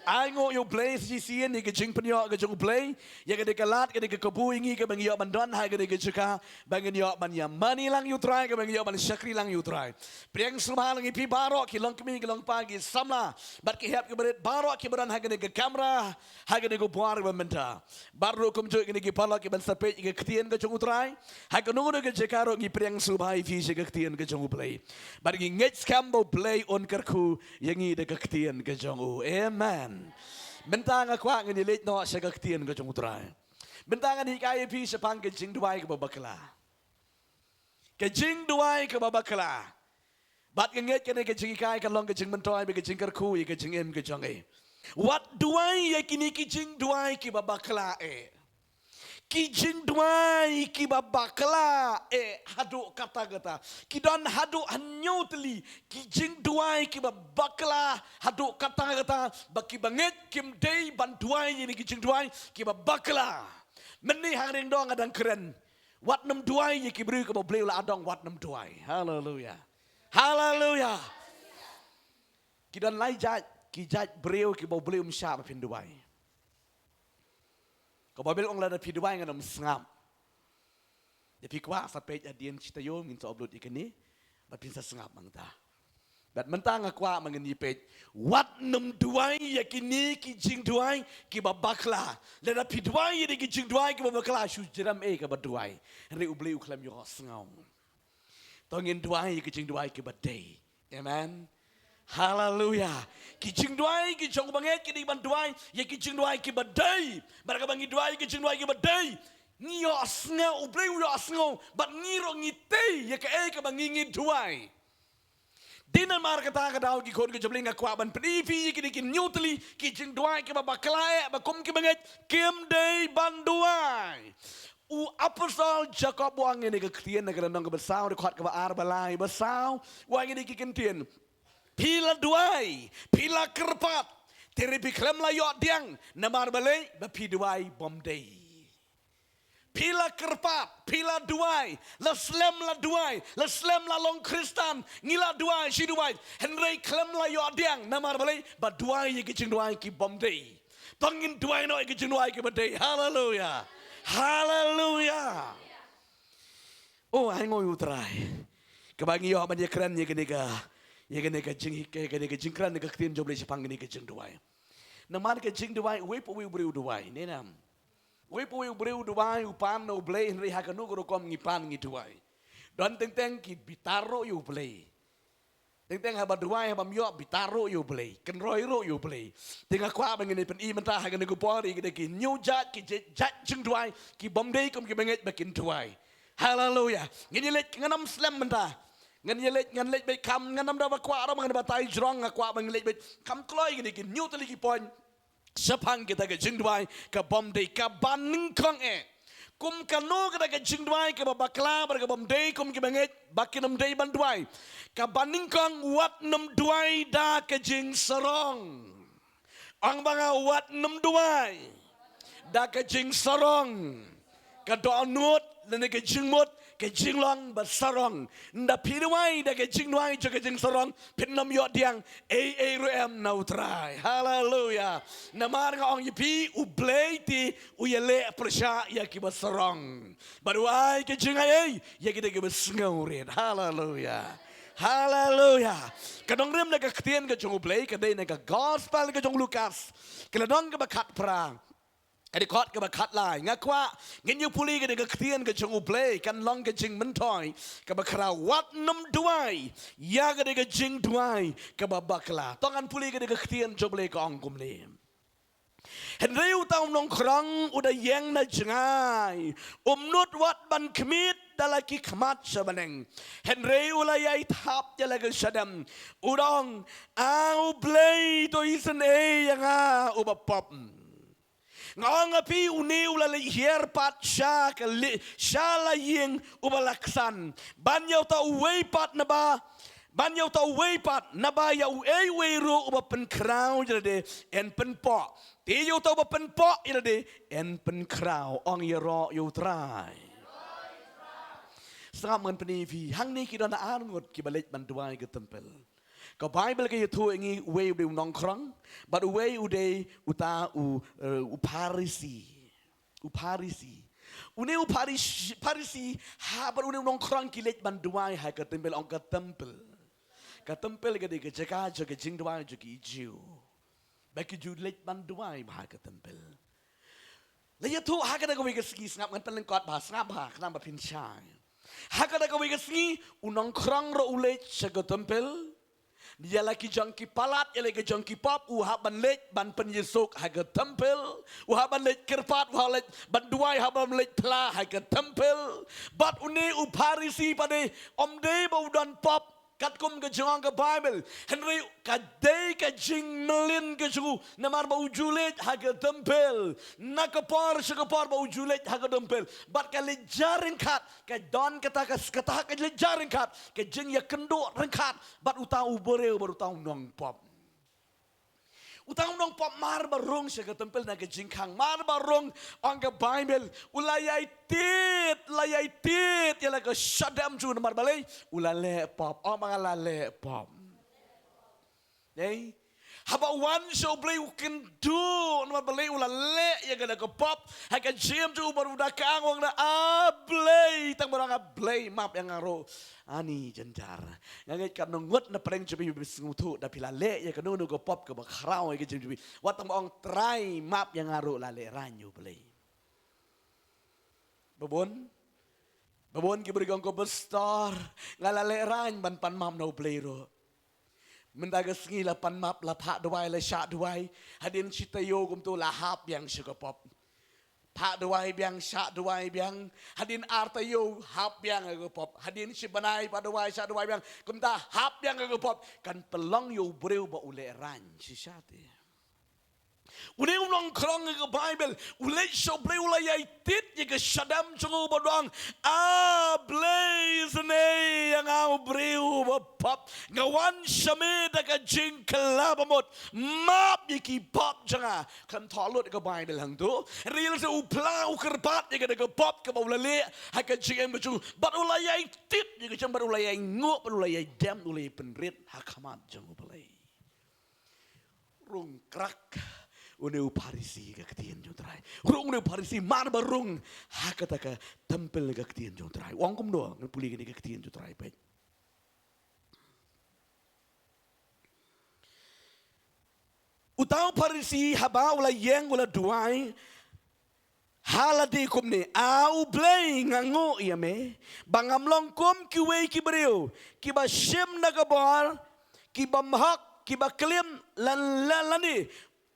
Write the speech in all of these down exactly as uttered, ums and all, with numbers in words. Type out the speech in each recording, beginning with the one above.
Ai nguh ïa U Blei sa shisien ïa ka jingpynïoh ka jong U Blei ïa kane ka lad, kane ka kabu ïa ngi kaba ngi ïoh ban don ha kane ka jaka ba ngin ïoh ban ïa mane lang ïa U Trai, kaba ngi ïoh ban shakri lang ïa U Trai. Pdiang sngewbha lang ïa phi baroh ki longkmie ki longpa, ki samla bad ki hep ki barit baroh kiba don ha kane ka kamra, ha kane ka por ba mynta. Bad ruh kumjuh kine ki paralok kiban sa peit ïa ka ktien ka jong U Trai ha kano kano ka jaka ruh, ngi pdiang sngewbha ïa phi sha ka ktien ka jong U Blei. Bad ngi ngeit skhem ba U Blei un kyrkhu ïa ngi da ka ktien ka jong u. Amen. Mynta nga kwah ngin ïa leit noh sha ka ktien ka jong U Trai. Mynta ngan hikai ïa phi shaphang ka jingduwai kaba bakla. Ka jingduwai kaba bakla. Bad nga ngeit kane ka jinghikai kan long ka jingmyntoi bad ka jingkyrkhu ïa ka jingim ka jong ngi. Wat duwai ïa kine ki jingduwai kiba bakla eh. Ki jingduwai kiba bakla eh haduh katta katta. Ki don haduh hynñiew tylli ki jingduwai kiba bakla haduh katta katta, ba kiba ngeit kim dei ban duwai ïa kine ki jingduwai kiba bakla. Mynne hangne dang nga dang kren. Wat nym duwai ïa ki briew kiba U Blei u la adong, wat nym duwai. Haleluya. Haleluya. Ki don lai jait, ki jait briew kiba U Blei um shah ba phin duwai. Ka Baibl ong lada phi duwai ngan ym sngap. Ïa phi kwah sa peit hadien shi taïew ngin sa upload ïa kane. Bad phin sa sngap mynta. Bad mynta nga kwah ba ngin ïa peit. Wat nym duwai ïa kine ki jingduwai kiba bakla. Lada phi duwai ïa kine ki jingduwai kiba bakla, shu jrem eh kaba duwai. Hynrei U Blei u khlem ïohsngew. To ngin duwai ïa ki jingduwai kiba dei. Amen. Haleluya. Ki jingduwai ki jong u bangeit ki dei ban duwai ïa ki jingduwai kiba dei. Bad kaba ngi duwai ïa ki jingduwai kiba dei, ngi ïohsngew, U Blei u ïohsngew. Bad ngi ruh ngi tei ïa kaei kaba ngi ngi duwai. Dei namar kata ka daw ki khun ka jong U Blei nga kwah ban pyni ïa phi ïa kine ki hynñiew tylli ki jingduwai kiba bakla eh ba kum ki bangeit kim dei ban duwai. U apostol Jakob u ong ïa kane ka ktien na ka lynnong kaba saw, dkhot kaba ar, ba lai, ba saw. U ong ïa kane ka ktien. Phi la duwai, phi la kyrpad, te hynrei phi khlem la ïoh pdiang, namar balei? Ba phi duwai bym dei. Phi la kyrpad, phi la duwai, la slem la duwai, la slem la long Khristan, ngi la duwai shi duwai, hynrei khlem la ïoh pdiang, namar balei? Ba duwai ïa ki jingduwai ki bym dei. To ngin duwai noh ïa ki jingduwai kiba dei. Haleluya. Haleluya. Oh, ai nguh ïa U Trai. Kaba ngi ïoh ban ïakren ïa kane ka, ïa kane ka jing, ïa kane ka jingkren ka ktien jong U Blei shaphang kane ka jingduwai. Namar ka jingduwai, uwei pa uwei u briew u duwai, ne em? Uwei pa uwei u briew u duwai, u pan na U Blei, hynrei ha kano ka rukom ngi pan ngi duwai. Don teng teng ki bitar ruh ïa U Blei. Teng teng haba duwai, haba ym ïoh, bitar ruh ïa U Blei, kynroi ruh ïa U Blei. Te nga kwah ba ngin ïa pyni mynta ha kane ka por ïa ki hynñiew jait, ki jait, jait jingduwai ki bym dei kum ki bangeit ba kin duwai. Haleluya. Ngin ïa leit, ngan ym slem mynta. Ngan ïa leit, ngan leit beit kham, ngan ym da ba kwah ruh ngan batai jrong, nga kwah ba ngin leit beit kham kloi kine ki hynñiew tylli ki point shaphang kita ki jingduwai ka bym dei, kaba nyngkong eh. Kum kano kata ka jingduwai kaba bakla bad ka bym dei kum ki bangeit ba kin ym dei ban duwai? Kaba nyngkong, wat nym duwai da ka jingsarong. Ong ba nga, wat nym duwai da ka jingsarong. Ka dohnud lane ka jingmut, ka jinglong ba sarong. Ynda phi duwai da ka jingduwai jong ka jingsarong, phin ym ïoh pdiang ei ei ruh em na U Trai. Haleluya. Namar nga ong ïa phi, U Blei te u ïaleh pyrshah ïa kiba sarong, bad u ai ka jingai ei ïa kita kiba sngewrit. Haleluya. Haleluya. Ka nongrim na ka ktien ka jong U Blei ka dei na ka gospel ka jong u Lukas, ka lynnong kaba khatphra, ka dkhot kaba khatlai. Nga kwah ngin ïa pule kane ka ktien ka jong U Blei, kan long ka jingmyntoi kaba khraw. Wat nym duwai ïa kane ka jingduwai kaba bakla. To ngan pule kane ka ktien jong U Blei, ka ong kumne. Hynrei uta u nongkhrong u da ïeng na jngai, um nud wat ban khmied da la ki khmat sha bneng. Hynrei u la ïai thap ïa la ka shadem, u da ong, A U Blei, to isynei ïa nga uba pop. Nga ong ha phi, une u la leit hiar pat sha ka li-, sha la ïing uba la ksan ban ïa uta uwei pat, naba, ban ïa uta uwei pat, naba ïa uei uei ruh uba pynkhraw ïa lade yn pynpoh, te ïa uta uba pynpoh ïa lade yn pynkhraw. Ong ïaroh ïa U Trai. Sngap, ngan pyni ïa phi, hangne ki don ar ngut kiba leit ban duwai ka templ. Ka Baibl ka ïathuh ïa ngi uwei u dei u nongkhrong, bad uwei u dei uta u, eh, u Pharisi. U Pharisi. Une u Pharis-, Pharisi, ha, bad une u nongkhrong ki leit ban duwai ha ka templ, ong ka templ. Ka templ ka dei ka jaka jong ka jingduwai jong ki Jiw. Ba ki ju leit ban duwai bha ha ka templ. La ïathuh ha kata kawei ka sngi, sngap, ngan pynlyngkot bha, sngap bha, khnang ba phin shai. Ha kata kawei ka sngi, u nongkhrong ruh u leit sha ka templ. Ïa la ki jong ki palat, ïa la ki jong ki pop, u hap ban leit ban pynïasuk ha ka templ. U hap ban leit kyrpad, u hap leit ban duwai, u hap ban leit phla ha ka templ. Bad une u Pharisi pat de, ym dei ba u don pop katkum ka jingong ka Baibl. Hynrei ka dei ka jingmlien ka jong u namar ba u ju leit ha ka templ. Na ka por sha ka por ba u ju leit ha ka templ. Bad ka leit jia ryngkat, ka don kata ka, kata ka leit jia ryngkat, ka jingïakynduh ryngkat bad uta u briew, bad uta u nongpop. Uta u nongpop mar ba rung sha ka templ na ka jingkhang, mar ba rung, ong ka Baibl, u la ïai tied, la ïai tied ïa la ka shadem jong u namar balei? U la leh pop. Ong ba nga la leh pop. Ei? Haba u wan sha U Blei u kynduh namar balei? U la leh ïa kane ka pop ha ka jingim jong u, bad u da kang, u ong na, A Blei, tang ba u ong A Blei, map ïa nga ruh. Ani jynjar. Nga ngeit katno ngut na pdeng jong phi ba sngewthuh da phi la leh ïa kano kano ka pop kaba khraw ïa ka jingim jong phi. Wat tang ba ong, Trai, map ïa nga ruh, la lehraiñ ïa U Blei. Ba bun, ba bun ki briew ki ong, ko pastor, nga la lehraiñ ban pan map na U Blei ruh. Mynta ka sngi la pan map, la phah duwai, la shah duwai. Hadien shi taïew kumto la hap biang sha ka pop. Phah duwai biang, shah duwai biang. Hadien ar taïew hap biang ïa ka pop. Hadien shi bnai phah duwai, shah duwai biang. Kumta hap biang ïa ka pop. Kan pynlong ïa u briew ba u lehraiñ shisha te. Une u nongkhrong ïa ka Baibl, u leit sha U Blei, u la ïai tied ïa ka shadem jong u bad u ong, A Blei, isynei ïa nga u briew ba pop. Nga wan sha me da ka jingkylla bamut. Map ïa ki pop jong nga. Kan thoh lut ka Baibl hangto. Hynrei lada u phla, u kyrpad ïa ka, da ka pop kaba u la leh ha ka jingim ka jong u, bad u la ïai tied ïa ka jingim, bad u la ïai nguh, bad u la ïai dem, u la ïai pynrit ha khmat jong U Blei. Rung krak une u Pharisi ka ktien jong U Trai. Rung une u Pharisi, mar ba rung ha kata ka templ ka ktien jong U Trai. U ong kumno, ngan pule kane ka ktien jong U Trai peit. Uta u Pharisi haba u la ïeng, u la duwai, ha lade kumne, A U Blei, nga nguh ïa me ba ngam long kum kiwei ki briew kiba shim na ka bor, ki bymhok, kiba klim, lan, lan, lane,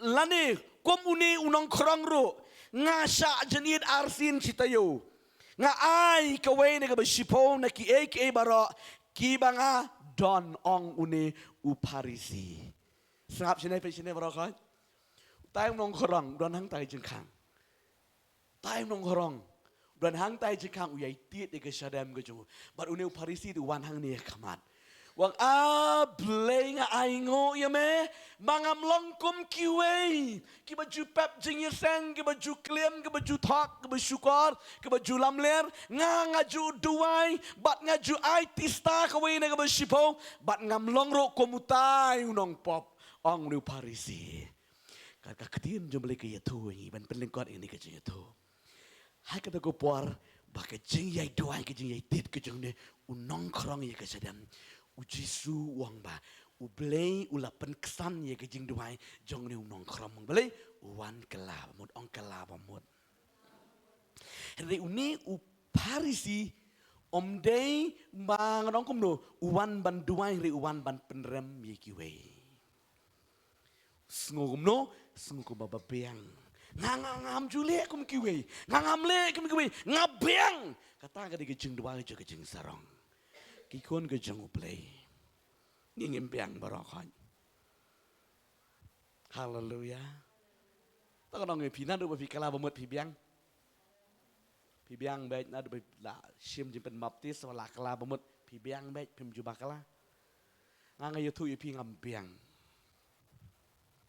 lane kum une u nongkhrong ruh. Nga shah jynit arsien shi taïew. Nga ai kawei na kaba shiphew na kiei kiei baroh kiba nga don, ong une u Pharisi. Sngap shane, peit shane baroh khoit. Utai u nongkhrong u don hangtai jingkhang. Utai u nongkhrong u don hangtai jingkhang, u ïai tied ïa ka shadem ka jong u. Bad une u Pharisi u wan hangne ha khmat. U ong, A Blei, nga ai nguh ïa me ba ngam long kum kiwei kiba ju pep jingïaseng, kiba ju klim, kiba ju thok, kiba shukor, kiba ju lamler. Nga, nga ju duwai bad nga ju ai tista kawei na kaba shiphew, bad ngam long ruh kum utai u nongpop, ong une u Pharisi. Ka, ka ktien jong U Blei ka ïathuh ïa ngi, ban pynlyngkot ïa kane ka jingïathuh. Ha kata ka por ba ka jingïai duwai, ka jingïai tied ka jong une u nongkhrong ïa ka shadem, U Jisu u ong ba U Blei u la pynksan ïa ka jingduwai jong une u nongkhrong. Balei? U wan kylla bamut, ong kylla bamut. Hynrei une u Pharisi, ym dei ba ngan ong kumno, u wan ban duwai, hynrei u wan ban pynrem ïa kiwei. Sngew kumno? Sngew kumba ba biang. Nga, nga, ngam ju leh kum kiwei. Nga, ngam leh kum kiwei. Nga biang. Kata ka dei ka jingduwai jong ka jingsarong. Ki khun ka jong U Blei, ngi ngim biang baroh khoit. Haleluya. To ka nong phi, naduh ba phi kylla bamut phi biang? Phi biang beit, naduh ba la shim jingpynbaptis, ba la kylla bamut, phi biang beit, phim ju ba kylla? Nga, nga ïathuh ïa phi, ngam biang.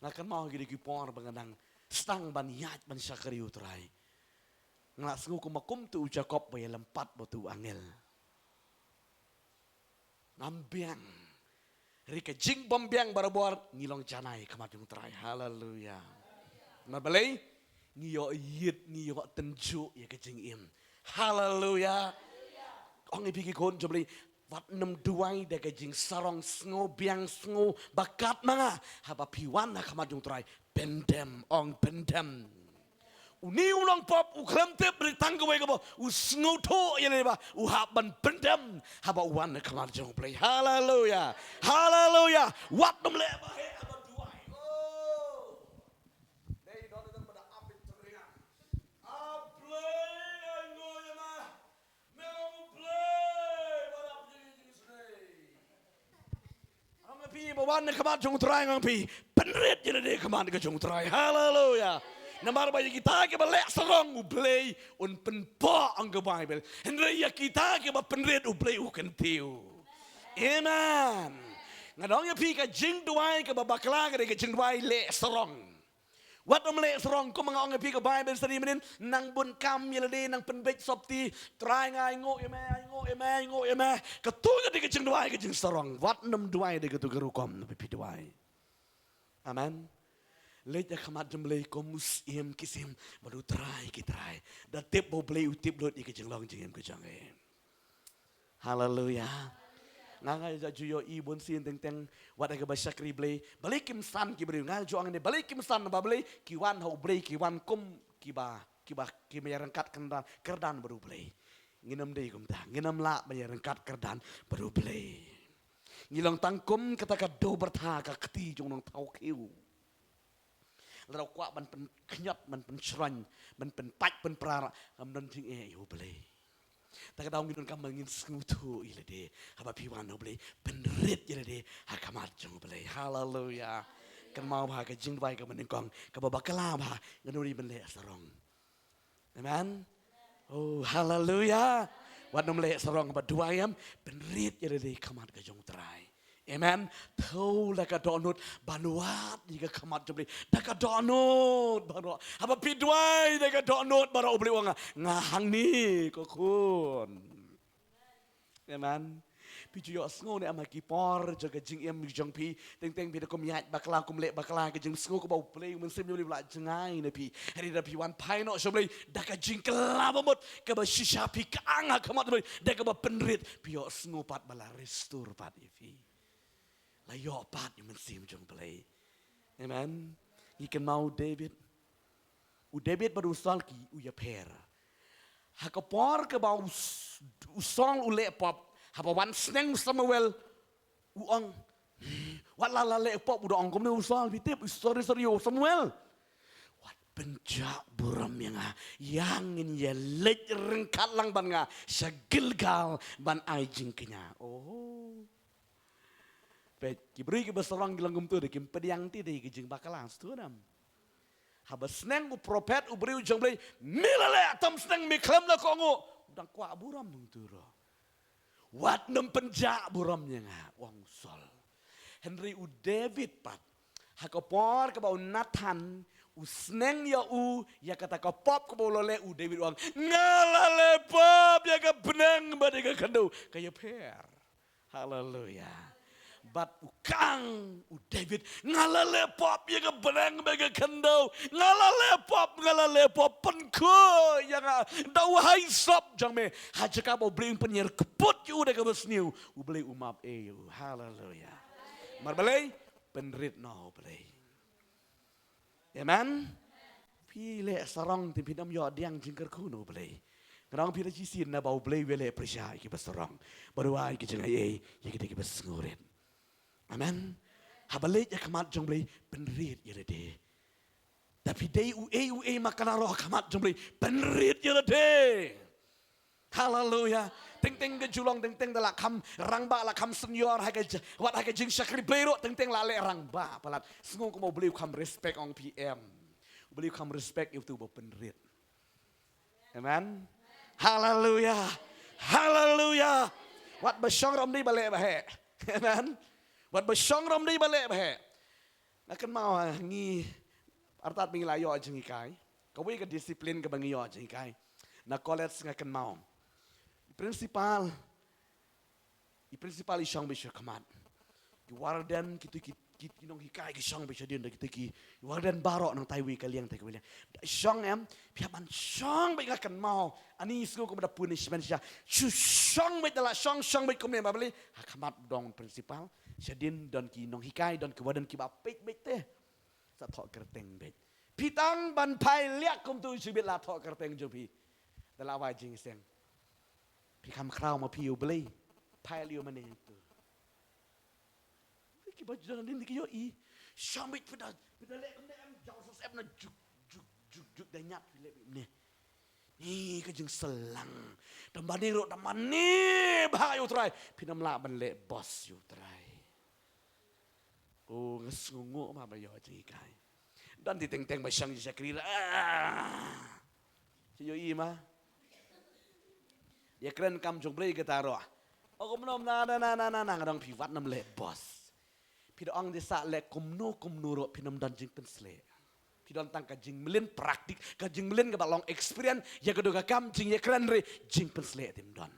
Nga kynmaw ha kine ki por ba nga dang sdang ban ïaid ban shakri U Trai, nga la sngew kumba kum uto u Jakob ba ïalympat bad uto u angel. Ngam biang. Hynrei ka jingbymbiang barabor ngi long janai ha khmat jong u Trai. Haleluya. Namar balei? Ngi ïoh ïit, ngi ïoh tynjuh ïa ka jingim. Haleluya. Ong ïa phi ki khun jong U Blei, wat nym duwai da ka jingsarong, sngew biang, sngew ba kat ma nga. Haba phi wan ha khmat jong u Trai, pyndem, ong pyndem. Une u nongpop u khlem tip ri tang kawei kaba u sngewthuh ïa lade ba u hap ban pyndem haba u wan ha khmat jong U Blei. Haleluya. Haleluya. Wat nym leh ba heh haba duwai. Oh. Dei don don ba da ap ïa u Trai. A Blei, ai nguh ïa ma. Me long U Blei ba da ap ïa ngi jingïaseng. Ong ïa phi ba wan ha khmat jong u Trai, ong ïa phi, pynrit ïa lade ha khmat ka jong u Trai. Haleluya. Namar ba ïa kita kiba leh sarong U Blei un pynpoh, ong ka Baibl. Hynrei ïa kita kiba pynrit U Blei u kyntiew. Amen. Nga ong ïa phi, ka jingduwai kaba bakla ka dei ka jingduwai leh sarong. Wat nym leh sarong, kum nga ong ïa phi, ka Baibl sa dei mynnin, nang bun kam ïa lade, nang pynbeit sopti, Trai nga ai nguh ïa me, ai nguh ïa me, ai nguh ïa me. Katu ka dei ka jingduwai ka jingsarong. Wat nym duwai da katu ka rukom, na phi duwai. Amen. Leit ha khmat jong U Blei kum u syiem ki syiem bad u Trai ki trai. Da tip ba U Blei u tip lut ïa ka jinglong jingim ka jong ngi. Haleluya. Nga nga ju ïohi bun sien teng teng wat ha kaba shakri Blei. Balei kim san ki briew, nga ju ong ne balei kim san, ba balei ki wan ha U Blei, ki wan kum kiba, kiba, kiba ïaryngkat kyrdan, kyrdan bad U Blei. Ngin ym dei kumta, ngin ym lah ban ïaryngkat kyrdan bad U Blei. Ngi long tang kum kata ka dewbyrtha, ka kti jong u nongthaw khiew. Lada u kwah ban pynkhñiot, ban pynshroiñ, ban pynpait, pynprar, kam don jingeh ïa U Blei. Ta ka daw ngin donkam ba ngin sngewthuh ïa lade. Haba phi wan ha U Blei, pynrit ïa lade ha khmat jong U Blei. Haleluya. Kynmaw bha ka jingduwai kaba nyngkong, kaba bakla bha, ngan ym dei ban leh sarong. Amen. Oh, haleluya. Wat nym leh sarong, ba duwai em, pynrit ïa lade ha khmat ka jong u Trai. Amen. Thew da ka dohnud ban wad ïa ka khmat jong U Blei. Da ka dohnud ban wad. Haba phi duwai da ka dohnud ban wad, U Blei u ong, nga hangne ko khun. Amen. Phi ju ïohsngew ne em ha ki por jong ka jingim jong phi, teng teng phi da kum ïaid bakla, kum leh bakla, ka jingsngew kaba U Blei u Mynsiem jong U Blei u la jngai na phi. Hynrei da phi wan phai noh sha U Blei da ka jingkylla ba mut, kaba shisha phi kylla ha khmat U Blei da kaba pynrit, phi ïohsngew pat ba la restore pat ïa phi. La ïoh pat ïa u Mynsiem jong U Blei. Amen. Ngi kynmaw u David. U David bad u Saul ki u ïapher. Ha ka por kaba u S-, u Saul u leh pop, haba wan sneng u Samuel, u ong, wat la la leh pop, u da ong kumne u Saul, phi tip, sorry, sorry, u Samuel. Wat pynjah burom ïa nga, ïa ngin ïa leit ryngkat lang bad nga sha Gilgal ban ai jingkñia. Oh. Peit, ki briew kiba sarong ki long kumtu de, kim pdiang te de ki jingbakla, sngewthuh ne em? Haba sneng u prophet, u briew jong U Blei, me la leh tam sneng, me khlem la kohnguh, u dang kwah burom kumtu ruh. Wat nym pynjah burom ïa nga, u ong u Saul. Hynrei u David pat, ha ka por kaba u Nathan u sneng ïa u ïa kata ka pop kaba u la leh, u David u ong, nga la leh pop ïa ka bneng bad ïa ka khyndew. Ka ïapher. Haleluya. Bad u kang u David, nga la leh pop ïa ka bneng bad ka khyndew. Nga la leh pop, nga la leh pop, pynkhuid ïa nga da u haisob jong me. Ha jaka ba U Blei un pynïar kput ïa u da kaba sniew, U Blei u map ïa u. Haleluya. Namar balei? Pynrit noh U Blei. Amen. Phi leh sarong te phin ym ïoh pdiang jingkyrkhu na U Blei. Nga ong phi da shisien naba U Blei u leh pyrshah ïa kiba sarong. Bad u ai ki jingaiei ïa kita kiba sngewrit. Amen. Haba leit ha khmat jong U Blei, pynrit ïa lade. Da phi dei uei uei ma ka la rah ha khmat jong U Blei, pynrit ïa lade. Haleluya. Teng teng ka ju long, teng teng da la kham rangbah, la kham senior ha ka j-, wat ha ka jingshakri Blei ruh, teng teng la leh rangbah palat. Sngew kumba U Blei u kham respect, ong phi em? U Blei u kham respect ïa uto uba pynrit. Amen. Haleluya. Haleluya. Wat ba shong ruh ym dei ba leh ba heh. Amen. Wat ba shong ruh ym dei ba leh ba heh. Nga kynmaw, ha, ngi, artat ba ngi la ïoh jinghikai. Kawei ka discipline kaba ngi ïoh jinghikai. Na college nga kynmaw, i principal, i principal i shong beit sha khmat. Ki warden, kito ki, ki, ki nonghikai ki shong beit shadien da kito ki warden baroh nangta iwei ka liang, ta ka liang. Da shong em, phi hap ban shong beit, nga kynmaw. Ani sngew kumba da punishment shisha. Shu shong beit, da la shong, shong beit kumne, ba balei? Ha khmat dong principal. Shadien don ki nonghikai, don ki warden kiba peit beit te. Sa thoh kyrteng beit. Phi tang ban phai liak kumto shibit, la thoh kyrteng jong phi. Da la wai jingïaseng. Phi kham khraw ma phi ïa U Blei. Phai liak mane to. Kiba ju don hadien ki ïohi. Shong beit, phi da, phi da leh kumne em, jaw sa sep na juk, juk, juk, juk, da ñiad phi leh beit kumne. Ni ka jingsyllang. Da mane ruh, da mane bha ïa U Trai. Phin ym lah ban leh boss ïa U Trai. Oh, nga sngewnguh ma ba ïoh jinghikai. Don te teng teng ba shong shakri. Ah. Shu ïohi ma. Ïa kren kam jong U Blei kata ruh. Oh, kumno na, na, na, na, na, na, nga dang phi wat nym leh boss. Phi da ong te sa leh kumno kumno ruh phin ym don jingpynshlur. Phi don tang ka jingmlien praktik, ka jingmlien kaba long experience, ïa kata ka kam jingïakren re jingpynshlur te ym don.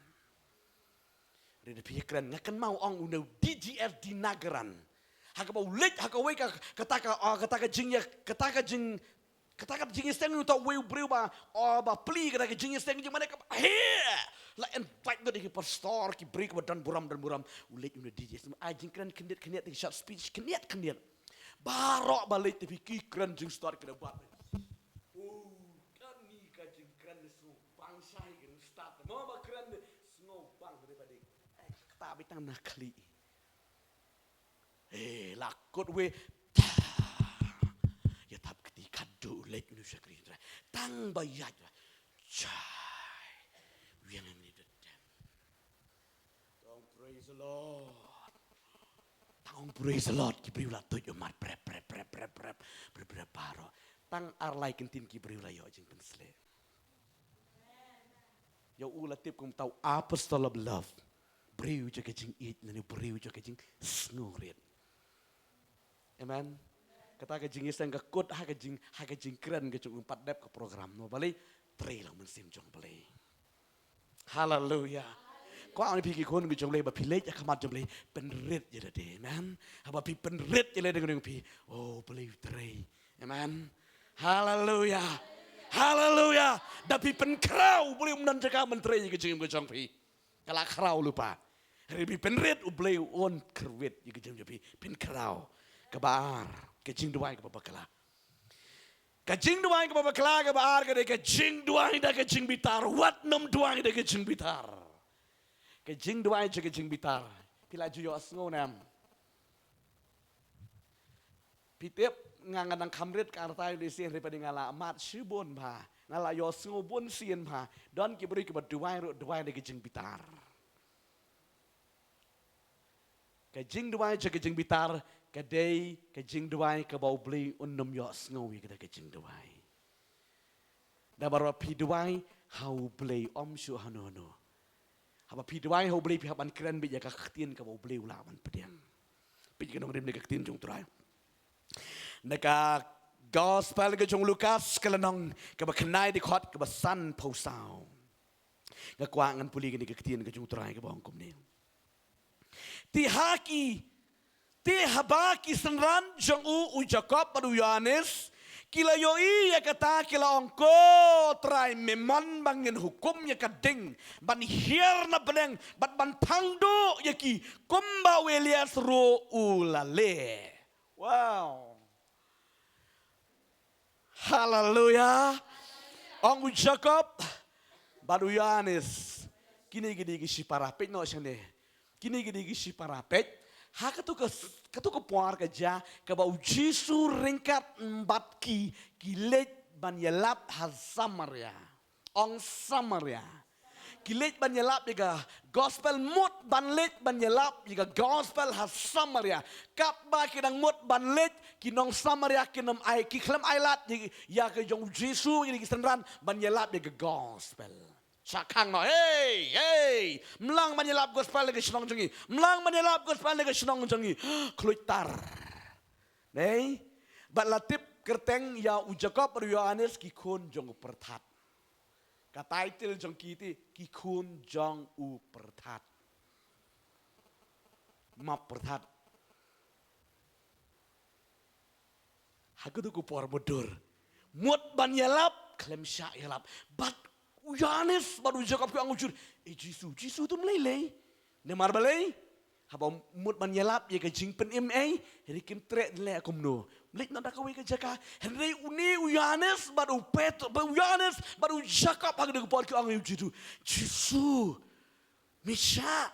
Re da phi ïakren, nga kynmaw ong une u D G S Dinagaraj. Ha kaba u leit, ha kawei ka, kata ka, ah, kata ka jingïa, kata ka jing, kata ka jingïaseng, uta uwei u briew ba, oh, ba plie kata ka jingïaseng jingmane kaba, he! La invite ngut ïa ki pastor, ki briew kiba don burom, don burom. U leit une u D G S. Ai jingkren khyndiat khyndiat, ki short speech khyndiat khyndiat. Baroh ba leit te phi, ki kren jingstad ki da bat. Oh, kane ka jingkren ne sngewbang shai ki stad. Mo ba kren ne sngewbang re ba dei. Ai, kata beit tang na khlieh. Eh, la kut wei. Ta. Ïa tap kti khadduh leit une u shakri Trai. Tang ba ïaid. Chai. Wiang ïa mane da dem. Tang praise the Lord. Tang ong praise the Lord, ki briew la tuid ummat, prep, prep, prep, prep, prep, prep, prep, baroh. Tang ar lai kyntien ki briew la ïoh jingpynshlur. Ïa u la tip kum uta u apostle of love. Briew jong ka jingïeit, lane briew jong ka jingsngewrit. Amen. Kata ka jingïaseng ka kut ha ka jing, ha ka jingkren ka jong u pat dep ka program. No balei? Trei lang mynsiem jong Blei. Haleluia. Kwah ong ïa phi ki khun ki jong Blei ba phi leit ha khmat jong Blei, pynrit ïa lade. Amen. Haba phi pynrit ïa lade, nga ong ïa phi, oh, Blei u trei. Amen. Haleluia. Haleluia. Da phi pynkhraw, Blei um don jaka ban trei ïa ka jingim ka jong phi. Ka la khraw lypa. Hynrei phi pynrit, U Blei un kyrwit ïa ka jingim jong phi. Pynkhraw. Kaba ar, ka jingduwai kaba bakla. Ka jingduwai kaba bakla kaba ar ka dei ka jingduwai da ka jingbitar. Wat nym duwai da ka jingbitar. Ka jingduwai jong ka jingbitar. Phi la ju ïohsngew ne em? Phi tip, nga, nga dang kham rit ka rta ïa u lei sien, hynrei pat nga la mad shibun bha. Nga la ïohsngew bun sien bha. Don ki briew kiba duwai ruh, duwai da ka jingbitar. Ka jingduwai jong ka jingbitar ka dei ka jingduwai kaba U Blei un ym ïohsngew ïa kata ka jingduwai. Da baroh phi duwai ha U Blei, ym shuh hano hano. Haba phi duwai ha U Blei phi hap ban kren beit ïa ka ktien kaba U Blei u lah ban pdiang. Peit ka nongrim ne ka ktien jong U Trai. Na ka Gospel ka jong u Lukas ka lynnong kaba khyndai, dkhot kaba sanphew saw. Nga kwah ngan pule kane ka ktien ka jong U Trai kaba ong kumne. Te ha ki, te haba ki synran jong u, u Jakob bad u Ïohannes, ki la ïohi ïa kata, ki la ong, ko Trai, me mon ba ngin hukum ïa ka ding ban hiar na bneng bad ban thang duh ïa ki, kumba u Elias ruh u la leh. Wow. Haleluia. Ong u Jakob bad u Ïohannes, kine ki dei ki shipara. Peit noh shane. Kine ki dei ki shipara. Peit. Ha kato ka, kato ka por ka jia kaba u Jisu ryngkat bad ki, ki leit ban ïalap ha Samaria. Ong Samaria. Ki leit ban ïalap ïa ka gospel, mut ban leit ban ïalap ïa ka gospel ha Samaria. Katba ki dang mut ban leit, ki nong Samaria kin ym ai, ki khlem ai lad ïa, ïa ka jong u Jisu, ïa ki synran ban ïalap ïa ka gospel. Shah khang noh, hei, hei. Mlang ban ïalap gospel na ka shnong jong ngi. Mlang ban ïalap gospel na ka shnong jong ngi. Khluit tar. Nei, bad la tip kyrteng ïa u Jakob bad u Ïohannes ki khun jong u pyrthat. Ka title jong ki te, ki khun jong u pyrthat. Map pyrthat. Ha katu ka por mutdur, mut ban ïalap, khlem shah ïalap. Bad u Ïoannis bad u Jakob ki ong, u Jisu, e Jisu, Jisu, to ym lei lei. Namar balei? Haba mut ban ïalap ïa ka jingpynim ei, hynrei kim treh leh kumno. Leit noh da kawei ka jaka. Hynrei une u Ïoannis bad u Petr, bad u Ïoannis bad u Jakob ha katu ka por ki ong ïa u Jisu, Jisu, me shah,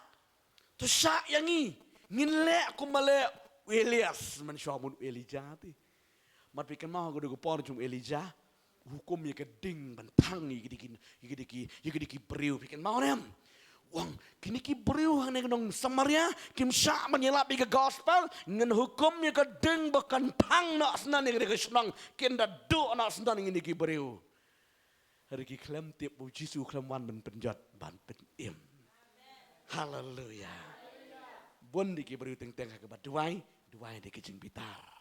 to shah ïa ngi. Ngin leh kumba leh u Elias, mynshuwa mut u Elijah te. Mat phi kynmaw ha katu ka por jong u Elijah, u hukum ïa ka ding ban thang ïa kine ki, ïa kine ki, ïa kine ki briew, phi kynmaw ne em? U ong, kine ki briew hangne ki nong Samaria kim shah ban ïalap ïa ka gospel, ngan hukum ïa ka ding ba kan thang noh shen ïa kane ka shnong, kin da duh noh shen ïa kine ki briew. Hynrei ki khlem tip ba u Jisu u khlem wan ban pynjot, ban pynim. Haleluya. Bun de ki briew teng teng ha kaba duwai, duwai da ka jingbitar.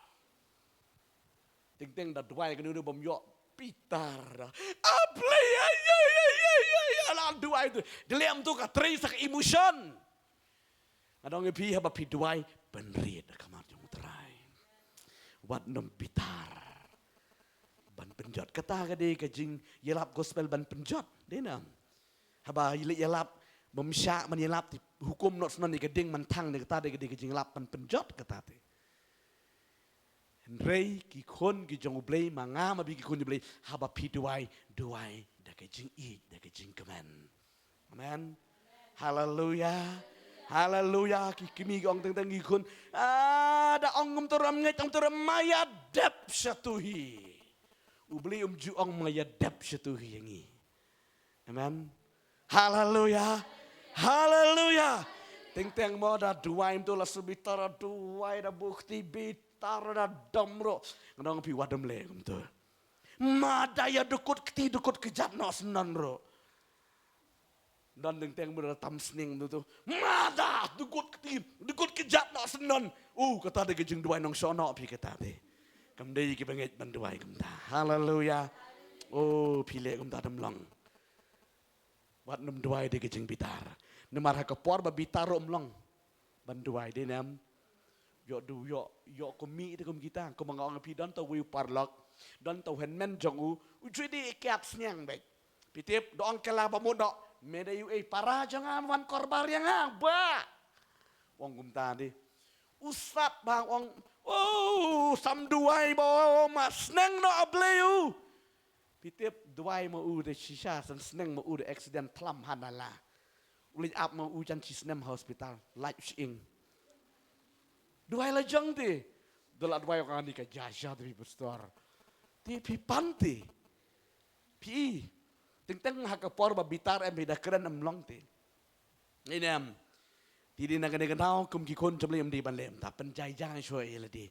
Teng teng da duwai kane u bym ïoh bitar da. A Blei, ai, ai, ai, ai, ai, ai, la duwai tu. Da leh kumto ka trei sa ka emotion. Nga ong ïa phi, haba phi duwai, pynrit da ka khmat jong u Trai. Wat nym bitar ban pynjot. Kata ka dei ka jingïalap gospel ban pynjot. Dei ne em? Haba ïalap, bym shah ban ïalap te hukum noh shen ïa ka ding ban thang, ne kata dei ka dei ka jingïalap ban pynjot kata te. Hynrei ki khun ki jong u Blei, ma nga ma phi ki khun jong u Blei, haba phi duwai, duwai da ka jingïeit, da ka jingkmen. Amen. Haleluya. Haleluya. Ki kmie ki ong teng teng, ki khun, ah, da ong kumto ruh ym ngeit, ong kumto ruh, ma ïa dep shatu hi. U Blei um ju ong ma ïa dep shatu hi ïa ngi. Amen. Haleluya. Haleluya. Teng teng mo da duwai kumto la shu bitar, duwai da buh kti, bitar da dom ruh. Nga ong ïa phi, wat nym leh kumto. Ma da ïa dkut kti dkut kjat noh shen ruh. Don teng teng mo da tam sneng kumto. Ma da dkut kti dkut kjat noh shen. Oh, kata dei ka jingduwai nongshong noh phi kata te. Kam dei ki bangeit ban duwai kumta. Haleluya. Oh, phi leh kumta, ym long. Wat nym duwai da ka jingbitar. Namar ha ka por ba bitar ruh ym long ban duwai, dei ne em? Ïoh du, ïoh, ïoh kum mih te kum kita, kum nga ong ïa phi, don uta uwei u paralok, don uta u hynmen jong u, u ju dei kiad sniang beit. Phi tip, da ong kylla ba mut noh, me dei uei para jong nga, wan korbar ïa nga, bah. Ong kumta dei. U sat bha, ong, oh, sam duwai ba, oh, ma sneng noh A Blei u. Phi tip, duwai ma u te shisha, san sneng ma u te accident thlam ha nala. U leit ap ma u jan shi snem ha hospital, lait u shyieng. Duwai la jong te. Da la duwai ong ani ka ja ja te phi pastor. Te phi pan te. Phi. Teng teng ha ka por ba bitar em phi da kren, ym long te. Inem. Te dei na kane ka daw kum ki khun jong U Blei ym dei ban leh kumta, pynjai jai shuwa ïa lade.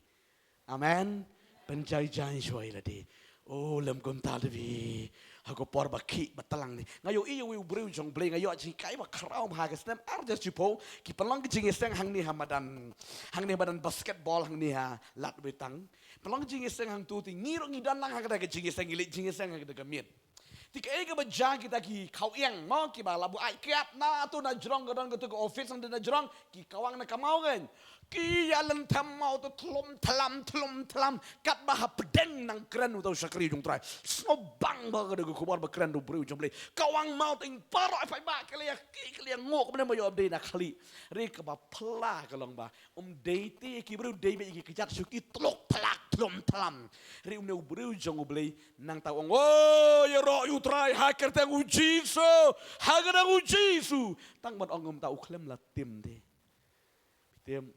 Amen. Pynjai jai shuwa ïa lade. Oh, lym kumta te phi. Ha ka por ba khih ba tlang te. Nga ïohi ïa uwei u briew jong U Blei, nga ïoh jinghikai ba khraw ha ka snem ar hajar shiphew, ki pynlong ka jingïaseng hangne ha madan. Hangne madan basketball hangne ha Lad Wetang. Pynlong ka jingïaseng hangto te, ngi ruh ngi don lang ha kata ka jingïaseng, ngi leit jingïaseng ha kata ka miet. Te kaei kaba jia, kita ki khaw ïeng mo, kiba la buh ai kiad na to na jrong, ka don kato ka office hangto na jrong, ki kawang na kamau kein. Ki ïa lynthem mo to thlum thlam, thlum thlam, katba hapdeng nang kren uta u shakri jong U Trai. Sngewbang ba ka dei ka khubor ba kren da u briew jong U Blei. Kawang mo to ïing, baroh paidbah ki la ïa ki, ki la ïa nguh, kumne mo ïoh dei na khlieh. Re kaba phylla ka long ba ym dei te ki briew, dei beit ki kjat shuki, tluk thlak thlum thlam. Re une u briew jong U Blei nangta u ong, o, ïaroh ïa U Trai ha kyrteng U Jisu, ha kyrteng U Jisu. Tang ban ong kumta u khlem la tim te. Tim.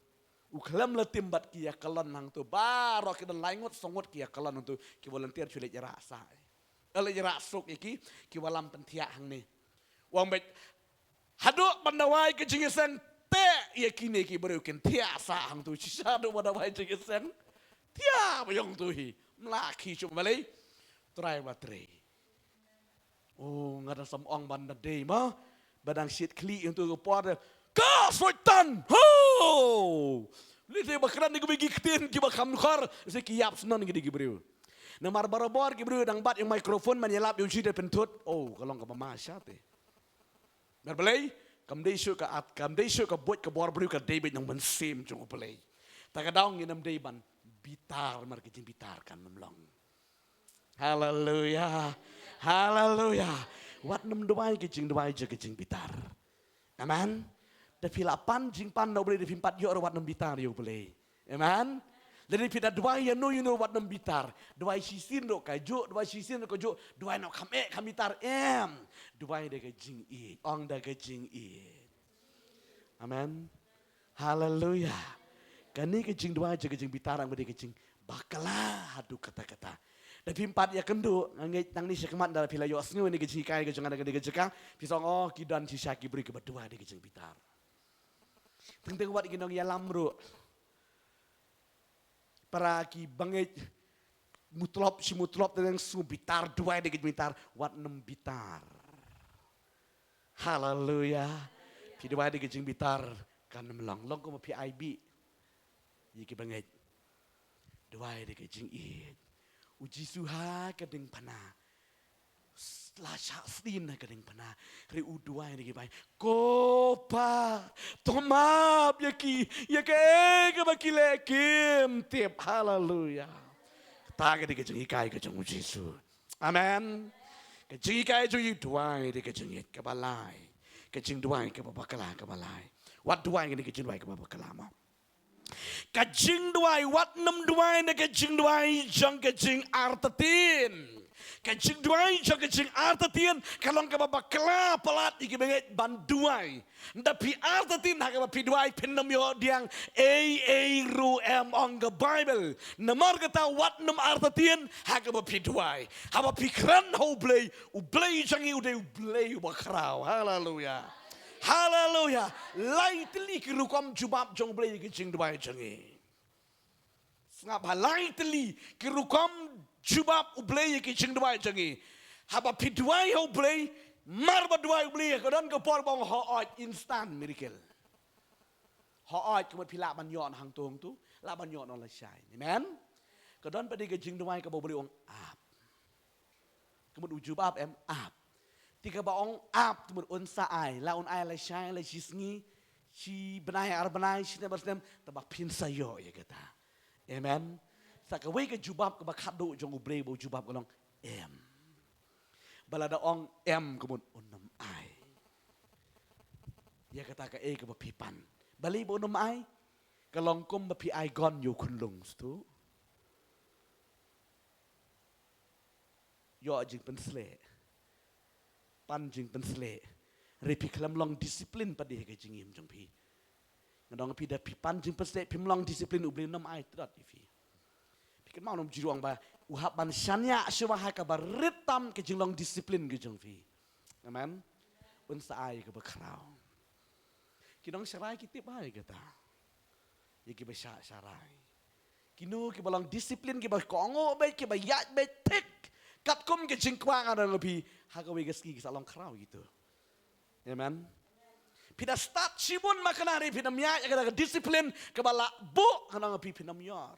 U khlem la tim bad ki ïa kyllon hangto. Baroh ki don lai ngut saw ngut ki ïa kyllon hangto. Ki volunteer shu leit ïarah sah. Leit ïarah suk ïa ki, ki wallam pynthiah hangne. U ong beit, haduh ban da wai ka jingïaseng, teh ïa kine ki briew kin thiah sah hangto. Shisha haduh ban da wai jingïaseng, thiah ba ïong to hi. Mla ki shu balei? Trai ba trei. Oh, nga dang sam ong ban da dei ma, ba dang shit khlieh hangto ka por te. Ka Soitan! Ho! Lei te ba kren ïa kiba ki ktien kiba kham khor, se ki ïap snon ki dei ki briew. Namar barabor ki briew dang bat ïa u microphone ban ïalap ïa u shi te pynthut. Oh, ka long kaba ma sha te. Namar balei, kam dei shuh ka at, kam dei shuh ka buit ka bor briew, ka dei beit nongmynsiem jong U Blei. Ta ka daw ngin ym dei ban bitar, mar ka jingbitar kan ym long. Haleluya. Haleluya. Wat nym duwai ka jingduwai jong ka jingbitar. Amen. Da phi la pan jingpan na U Blei, da phim pat ïoh ruh, wat nym bitar ïa U Blei. Amen. Lada phi da duwai ïa no ïa no, wat nym bitar. Duwai shisien ruh kajuh, duwai shisien ruh kajuh, duwai noh kham eh kham bitar, em. Duwai da ka jingïeit, ong da ka jingïeit. Amen. Haleluya. Kane ka jingduwai jong ka jingbitar, ong ba dei ka jingbakla haduh katta katta. Da phim pat ïakynduh, nga ngeit nangne shakhmat lada phi la ïohsngew ïa kane ka jinghikai ka jong nga na kane ka jaka, phi sa ong, oh, ki don shisha ki briew kiba duwai da ka jingbitar. Teng teng wat ki nongïalam ruh, para ki bangeit, mutlop shi mutlop, teng teng sngew bitar, duwai da ka jingbitar, wat nym bitar. Haleluya. Phi duwai da ka jingbitar, kan ym long. Long kumba phi ai bih ïa ki bangeit. Duwai da ka jingïeit. U Jisu ha ka diengphna, la shah sdien ha ka diengphna, hynrei u duwai da ki baieit, ko Pa, to map ïa ki, ïa kaei kaba ki leh kim tip. Haleluya. Kata ka dei ka jinghikai ka jong u Jisu. Amen. Ka jinghikai jong u, duwai da ka jingïeit, kaba lai. Ka jingduwai kaba bakla, kaba lai. Wat duwai kane ka jingduwai kaba bakla mo. Ka jingduwai, wat nym duwai na ka jingduwai jong ka jingartatien. Ka jingduwai jong ka jingartatien ka long kaba bakla palat ïa ki bangeit ban duwai. Lada phi artatien ha kaba phi duwai, phin nym ïoh diang ei ei ruh, em, ong ka Baibl. Namar kata wat nym artatien ha kaba phi duwai. Haba phi kren ha U Blei, U Blei jong ngi u dei U Blei uba khraw. Haleluya. Haleluya. Lai tylli ki rukom jubab jong U Blei ïa ki jingduwai jong ngi. Sngap ha, lai tylli ki rukom jubab U Blei ïa ki jingduwai jong ngi. Haba phi duwai ha U Blei, mar ba duwai U Blei, ka don ka por ba ong hooid, instant miracle. Hooid, ka mut phi lah ban ïoh noh hangto hangto, lah ban ïoh noh lashai. Amen. Ka don pat de ka jingduwai kaba U Blei u ong ap. Ka mut u jubab, em, ap. Te kaba ong ap, te mut un sa ai, la un ai lashai, la shisngi, shi bnai ar bnai, shi snem ar snem, te ba phin sa ïoh ïa kata. Amen. Sa kawei ka jubab kaba khatduh jong U Blei ba u jubab ka long em. Ba lada ong em, ka mut un nym ai ïa kata kaei kaba phi pan. Balei ba un nym ai? Ka long kumba phi ai gun ïa u khunlung, sngewthuh. Ïoh jingpynshlur, pan jingpynshlur, hynrei phi khlem long discipline pat de ha ka jingim jong phi. Nga ong ïa phi, da phi pan jingpynshlur, phim long discipline, U Blei un nym ai tdot ïa phi. Phi kynmaw, u nongpynim u ong ba u hap ban shaniah shuwa ha kaba rit tam ka jinglong discipline ka jong phi. Amen. Un sa ai kaba khraw. Ki nongsharai ki tip bha ïa kata. Ïa kiba shah sharai. Kino kiba long discipline, kiba kohnguh beit, kiba ïaid beit thik katkum ka jingkwah, nga ong ïa phi, ha kawei ka sngi ki sa long khraw kito. Amen. Phi da stad shibun ma kane, hynrei phin ym ïaid ïa kata ka discipline kaba la buh, nga ong ïa phi, phin ym ïoh.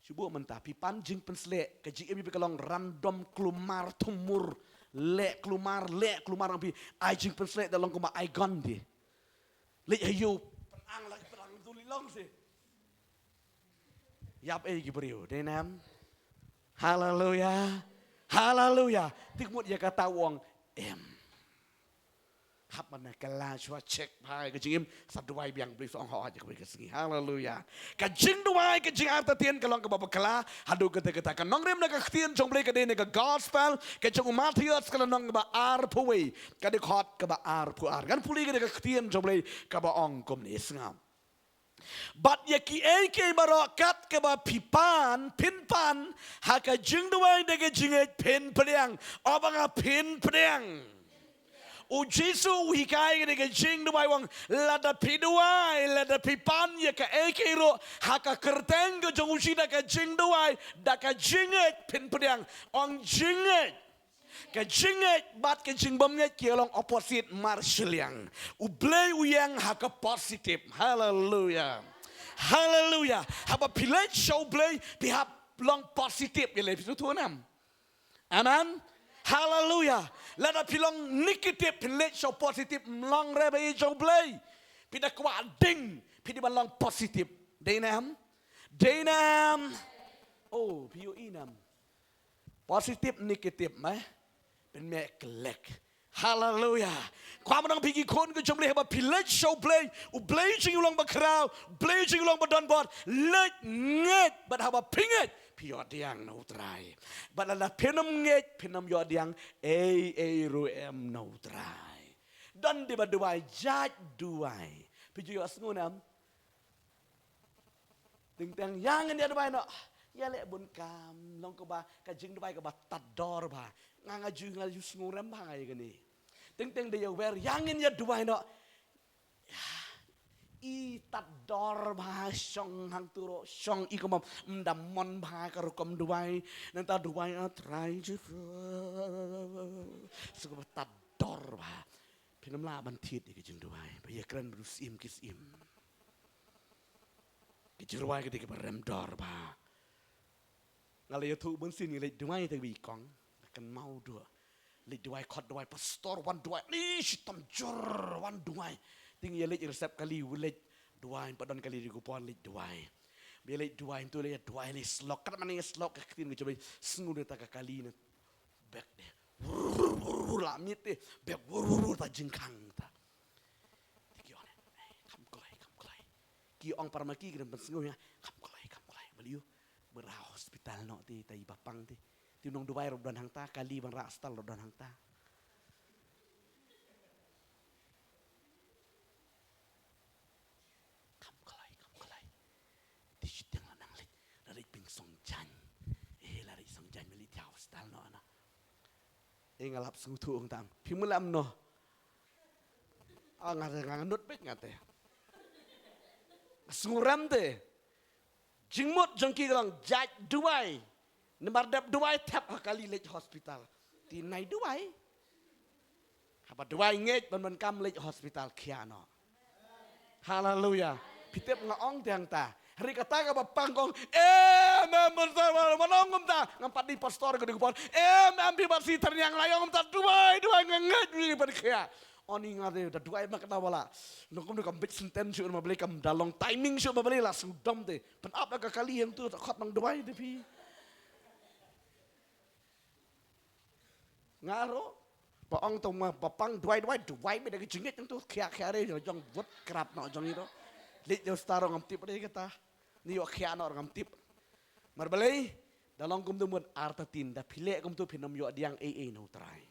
Shu buh mynta, phi pan jingpynshlur, ka jingim ïa phi ka long random, kulmar thumur, leh kulmar, leh kulmar, ong phi ai jingpynshlur, da long kumba ai gun de. Leit ha ïew pynang la pynang tu lei long seh. Ïap ei ki briew, dei ne em? Haleluya. Haleluya. Te ka mut ïa kata u ong em. Hap ban kylla shuwa, check bha ïa ka jingim, sa duwai biang, Blei sa ong hooid ïa kawei ka sngi. Haleluya. Ka jingduwai, ka jingartatien ka long kaba bakla haduh katta katta. Ka nongrim na ka ktien jong U Blei ka dei na ka gospel ka jong u Mathaios, ka lynnong kaba arphew wei, ka dkhot kaba arphew ar. Ngan pule ka dei ka ktien jong U Blei kaba ong kumne, sngap. Bad ïa kiei kiei baroh kat kaba phi pan, phin pan ha ka jingduwai da ka jingngeit, phin pdiang. Ong ba nga phin pdiang. U Jisu u hikai ka dei ka jingduwai, u ong lada phi duwai, lada phi pan ïa kaei kaei ruh ha ka kyrteng ka jong u Jisu da ka jingduwai, da ka jingngeit, phin pdiang. Ong jingngeit. Ka jingngeit bad ka jingbymngeit ki long opposite marshiliang. U Blei u ïeng ha ka positive. Haleluya. Haleluya. Haba phi leit sha U Blei, phi hap long positive ïa lade, phi sngewthuh ne em? Amen. Haleluya. Lada phi long negative, phi leit sha u positive, ym long re ba ïeit jong U Blei. Phi da kwah ding, phi dei ban long positive. Dei ne em? Dei nam. Oh, phi ïohi nam. Positive, negative, eh? Pynmih klik. Haleluya. Kwah ban ong phi ki khun ka jong U Blei, haba phi leit sha U Blei, U Blei jong ngi u long ba khraw, U Blei jong ngi u long ba donbor, leit ngeit, bad haba phi ngeit, phi ïoh pdiang na U Trai. Bad lada phin ym ngeit, phin ym ïoh pdiang ei ei ruh em na U Trai. Don de ba duwai, jait duwai. Phi ju ïohsngew ne em? Teng teng ïa ngin ïa duwai noh. Ïa leh bun kam, long kaba ka jingduwai kaba tad dor bha. Nga nga ju, nga ju sngewrem bha nga ïa kane. Teng teng da ïa wer, ïa ngin ïa duwai noh. Ïa, i tad dor bha, shong hangto ruh, shong i kumba ym da mon bha ka rukom duwai. Nangta duwai, A Trai Jisu. Sngewbha tad dor bha. Phin ym lah ban thied ïa ka jingduwai. Ba ïa kren bad u syiem ki syiem. Ki jingduwai ki dei kiba rem dor bha. Nga la ïathuh bun sien, ngi leit duwai te wi kong. Nga kynmaw duh. Leit duwai, khot duwai, pastor wan duwai. Ni shitom jur wan duwai. Te ngi ïa leit resep kali, u leit duwai, pat don kali dei ku pon leit duwai. Ba ïa leit duwai, ntu leit duwai, leit slok. Kat mane slok ka ktien ka jong U Blei, sngew da ta ka kali na bek de. Wur, wur, wur, wur, la miet de. Bek wur, wur, wur, ta jingkhang ta. Te ki ong, "Eh, kham kloi, kham kloi." Ki ong para ma ki, ki dang pynsngew ïa, "Kham kloi, kham kloi." Balei u? Ba rah hospital noh te, ta i ba pang te. Te u nongduwai ruh don hangta, kali ban rah hospital ruh don hangta. Kham kloi, kham kloi. Te shiteng la nang leit, la leit pynshong jan. Eh, la leit shong jan, la leit thiah hospital noh na. Eh, nga lap sngewthuh ong tang. Phi mut lam noh. Ah, nga te, nga nut beit nga te. Sngewrem te. Jingmut jong ki ka long jait duwai. Namar dep duwai thep ha kali leit hospital. Te nai duwai. Haba duwai ngeit ban ban kam leit hospital khia noh. Haleluya. Phi tip nga ong te hangta. Hynrei kata kaba pang kong, em, em, pastor, man ong kumta. Ngam pat dei pastor ka dei ku pon. Em, em, phi pat si tyrniang la ong kumta. Duwai, duwai nga ngeit wi ban khia. Oni nga te, da duwai ma kata wala. Nongkum da kam bit senten shu ma Blei, kam da long timing shu ma Blei la sngewdom te. Pynap da ka kali hangtu, ta khot nang duwai te phi. Nga ruh ba ong to ma ba pang duwai, duwai, duwai beit da ka jingngeit, nangtu khia khia re jong wut krap noh jong i ruh. Leit ïa u star ruh ngam tip re kata. Ni ïoh khia noh ruh ngam tip. Namar balei? Da long kumtu mut artatien, da phi leh kumtu phin ym ïoh pdiang ei ei na U Trai.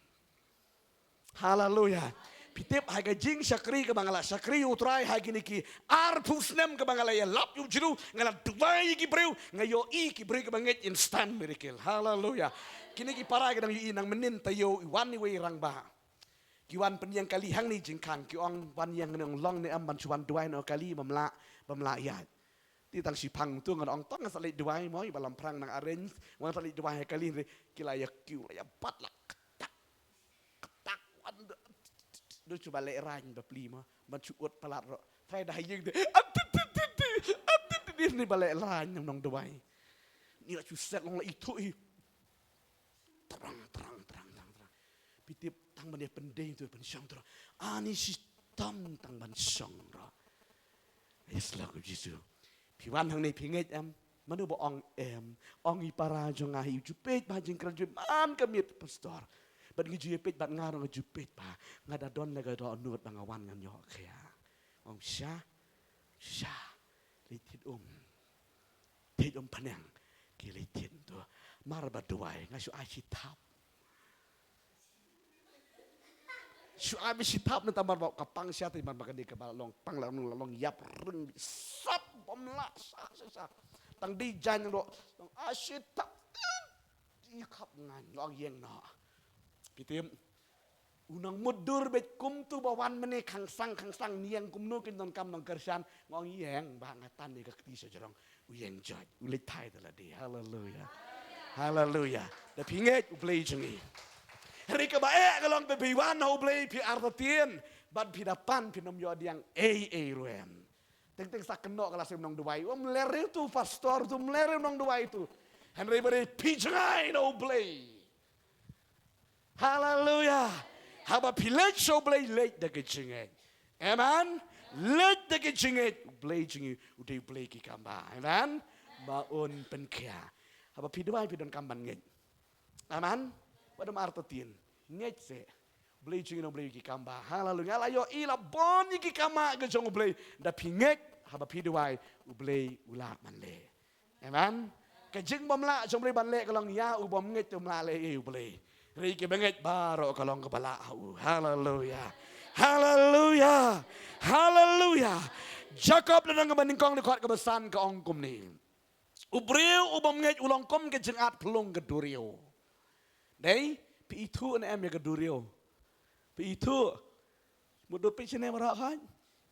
Haleluya. Phi tip ha ka jingshakri kaba nga la shakri ïa U Trai ha kine ki arphew snem kaba nga la ïalap ïa u Jisu, nga la duwai ïa ki briew, nga ïohi ki briew kiba ngeit instant miracle. Haleluya. Kine ki para ki dang ïohi, nang mynnin taïew i wan iwei i rangbah. Ki wan pynïeng kali hangne jingkhang, ki ong wan ïeng ne ong long ne em ban shu wan duwai noh kali, bym lah, bym lah ïaid. Te tang shiphang tu ngan ong tang ngan sa leit duwai mo, i ba lam phrang nang arrange, wan sa leit duwai ha kali, ki la ïa kiew la ïa bat la ktak ktak wan. Du shu ba leh rang ba pli mo, ban shu ut palat ruh. Trai da ha ïing te. Atit tit tit tit. Atit tit tit ni ba leh rang nang nong duwai. Ni la shu set long la ithuh hi. Trang, trang, trang, trang, trang. Phi tip tang ban ïa pyndei tu, pynshong tu. Ani shitom tang ban shong ruh. Yes, la ku Jisu. Phi wan hangne phi ngeit em? Mano ba ong em? Ong i para jong nga hi, u ju peit bha jingkren, ju man ka miet pastor. Bad ngi ju ïa peit bad nga ruh nga ju peit bha. Nga da don la ka dohnud ba nga wan ngan ïoh khia. Ong sha, sha. Leit thied um. Thied um pyneng. Ki leit thied tu. Mar ba duwai nga shu ai shi thap. Shu ai ba shi thap nangta mar ba ka pang sha te mar ba kane kaba long pang la long la long ïap ring sap bym lah sha sha sha. Tang dei jan ruh long ai shi thap. I khap ngan long ïeng noh. Phi tip. U nang mutdur beit kumtu ba wan mane khangsang khangsang niang kumno kin donkam nong kyrshan. Nga ong ïeng ba nga tan ïa ka kti sha jrong. U ïeng joit, u leit thai te la dei. Haleluya. Haleluya. Da phi ngeit U Blei jong ngi. Hynrei kaba eh ka long ba phi wan ha U Blei phi artatien. Bad phi da pan phin ym ïoh pdiang ei ei ruh em. Teng teng sa kynnoh ka la shu nong duwai. Um ler tu pastor tu, um ler nong duwai tu. Hynrei ba dei phi jngai na U Blei. Haleluya. Haba phi leit sha U Blei, leit da ka jingngeit. Amen. Leit da ka jingngeit. U Blei jong ngi u dei U Blei ki kamba. Amen. Ba un pynkhia. Haba phi duwai phi donkam ban ngeit. Amen. Ba dum artatien. Ngeit se. Blei jong ngi long Blei ki kam ba. Haleluya. Nga la ïohi la bun ïa ki kam ka jong U Blei. Da phi ngeit haba phi duwai U Blei u lah ban leh. Amen. Ka jingbym lah jong U Blei ban leh ka long ïa u bym ngeit um lah leh ïa U Blei. Hynrei ki bangeit baroh ka long kaba lah ha u. Haleluya. Haleluya. Haleluya. Jakob lynnong kaba nyngkong dkhot kaba san ka ong kumne. U briew u bym ngeit u long kum ka jingat phlung ka duriaw. Dei, phi ithuh ne em ïa ka duriaw? Phi ithuh. Mut dut phi shane baroh hoi.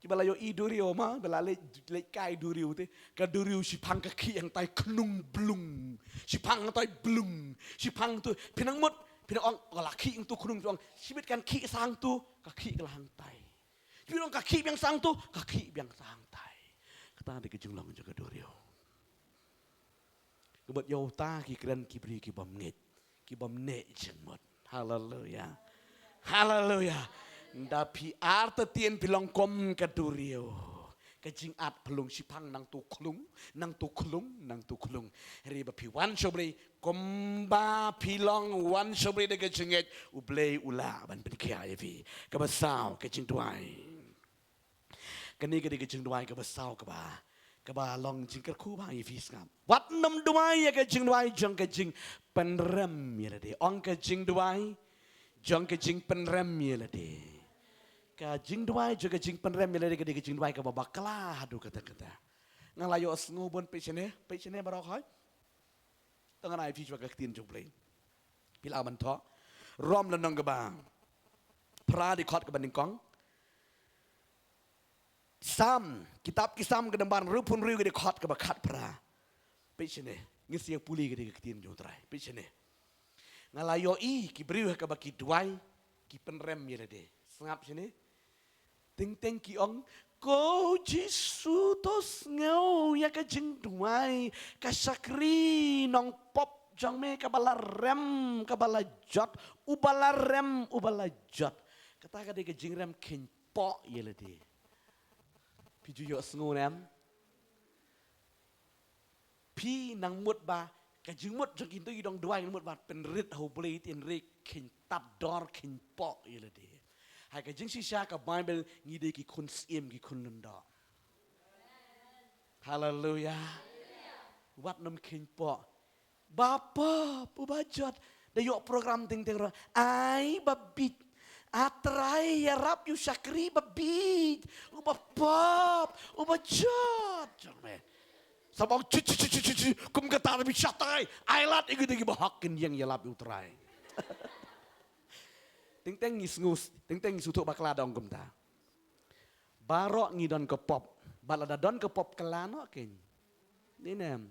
Kiba la ïohi duriaw ma, ba la leit, leit kai duriaw te. Ka duriaw shiphang ka khih hangtai khnung blung. Shiphang hangtai blung. Shiphang tu, phi nang mut, phi nang ong, ka la khih hangtu khnung, phi ong, shibit kan khih sa hangtu, ka khih ka la hangtai. Phi ong ka khih biang sa hangtu, ka khih biang sa hangtai. Kata dei ka jinglong jong ka duriaw. Ka mut ïa uta ki kren ki briew ki bym ngeit, ki bym neh jingmut. Haleluya. Haleluya. Nda phi artatien phi long kum ka duriaw. Ka jingat phlung shiphang nangtu khlung, nangtu khlung, nangtu khlung. Hynrei ba phi wan sha U Blei, kumba phi long wan sha U Blei da ka jingngeit, U Blei u lah ban pynkhia ïa phi. Kaba saw, ka jingduwai. Kane ka dei ka jingduwai kaba saw kaba, kaba long jingkyrkhu ba ïa phi sngap. Wat nym duwai ïa ka jingduwai jong ka jingpynrem ïa lade. Ong ka jingduwai jong ka jingpynrem ïa lade. Ka jingduwai jong ka jingpynrem ïa lade ka dei ka jingduwai kaba bakla haduh katta katta. Nga la ïohsngew bun phi shane, phi shane baroh hoi. Tang ngan ai phi shuwa ka ktien jong U Blei. Phi la ban thoh. Rom lynnong kaba phra dkhot kaba nyngkong. Salm, kitab ki Salm ka dang ban ruh pun ruh ka dei khot kaba khatphra. Peit shane, ngin sa ïa pule ka dei ka ktien jong U Trai. Peit shane. Nga la ïohi ki briew ha kaba ki duwai, ki pynrem ïa lade. Sngap shane. Teng teng ki ong, ko Jisu to sngew ïa ka jingduwai, ka shakri nongpop jong me kaba la rem, kaba la jot, uba la rem, uba la jot. Kata ka dei ka jingrem kheiñ poh ïa lade. Phi ju ïohsngew ne em? Phi nang mut ba ka jingmut jong kito ki dong duwai nang mut ba pynrit ha U Blei te hynrei kheiñ tad dor kheiñ poh ïa lade. Ha ka jingshisha ka Baibl ngi dei ki khun syiem ki khun lyngdoh. Haleluya. Wat nym kheiñ poh. Ba pop, uba jot. Da ïoh program teng teng ruh. Ai ba bieit. A Trai ïarap ïa u shakri ba bieit. Uba pop, uba jot. Jong me. Sa ba ong chi chi chi chi chi chi. Kum kata da bieit shatai. Ai lad ïa kito kiba hok kin ïeng ïalap ïa U Trai. Teng teng ngi sngew, teng teng ngi sngewthuh bakla da ong kumta. Baroh ngi don ka pop. Bad lada don ka pop kylla noh kein. Dei ne em?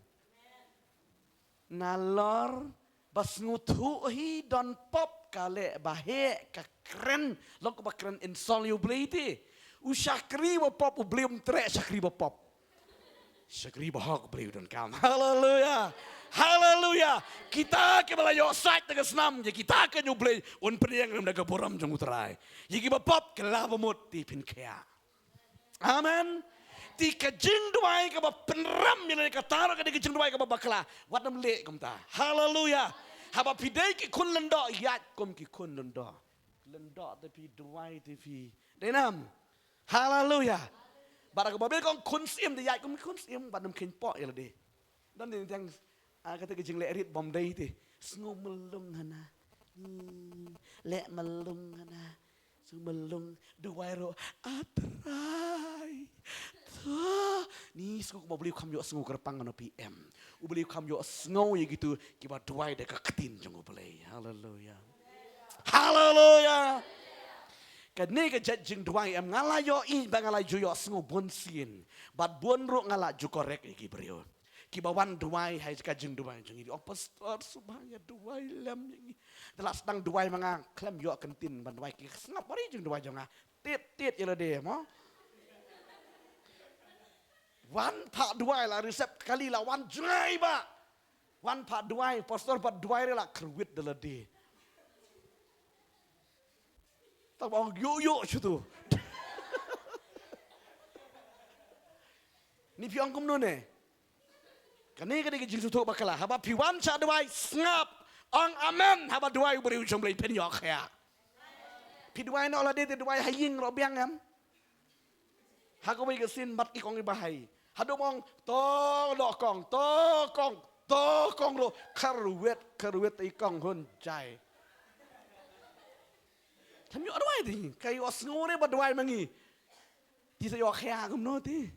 Nalor ba sngewthuh hi don pop ka leh ba heh ka kren. Long kaba kren insult ïa U Blei te. U shakri ba pop U Blei um treh shakri ba pop. Shakri ba hok U Blei u donkam. Haleluya. Haleluya. Kita kiba la ïoh sait da ka snam ïa kita ka ïa U Blei un pynïeng lem da ka burom jong U Trai. Ïa kiba pop kylla ba mut te phin khia. Amen. Te ka jingduwai kaba pynrem ïa lade kata ruh ka dei ka jingduwai kaba bakla. Wat nym leh kumta. Haleluya. Haba phi dei ki khun lyngdoh ïaid kum ki khun lyngdoh. Lyngdoh te phi duwai te phi. Dei ne em? Haleluya. Bad ka Baibl ka ong khun syiem te ïaid kum ki khun syiem bad nym kheiñ poh ïa lade. Don dei teng, ah, kata ka jingleh rit bym dei te. Sngew mlung hana. Hmm, leh mlung hana. Sngew mlung, duwai ruh, A Trai. To. Ni sngew kumba U Blei u kham ïohsngew kyrpang ngan ong phi em. U Blei u kham ïohsngew ïa kito kiba duwai da ka ktien jong U Blei. Haleluya. Haleluya. Kane ka jait jingduwai em nga la ïohi ba nga la ju ïohsngew bun sien. Bad bun ruh nga la ju correct ïa ki briew. Kiba wan duwai ha ka jingduwai jong ngi. Oh pastor sngewbha ïa duwai lem ïa ngi. Te la sdang duwai ma nga khlem ïoh kyntien ban duwai ki sngap bari jingduwai jong nga. Tit tit ïa lade mo. Wan phah duwai la receive kali la wan jngai ba. Wan phah duwai pastor phah duwai re la kyrwit da lade. Tang ba ong ïoh ïoh shuh tu. Ni phi ong kumno ne? Kane ka dei ka jingsngewthuh bakla. Haba phi wan sha duwai, sngap, ong amen. Haba duwai u briew jong u Blei, phin ïoh khia. Phi duwai noh lade te duwai ha ïing ruh biang em. Ha kawei ka sien bad i kong i bahai. Haduh ba ong to dohkong, to kong, to kong ruh, kyrwit kyrwit i kong hun jai. Tang ïoh duwai te, ka ïohsngew re ba duwai ma ngi. Te sa ïoh khia kumno te.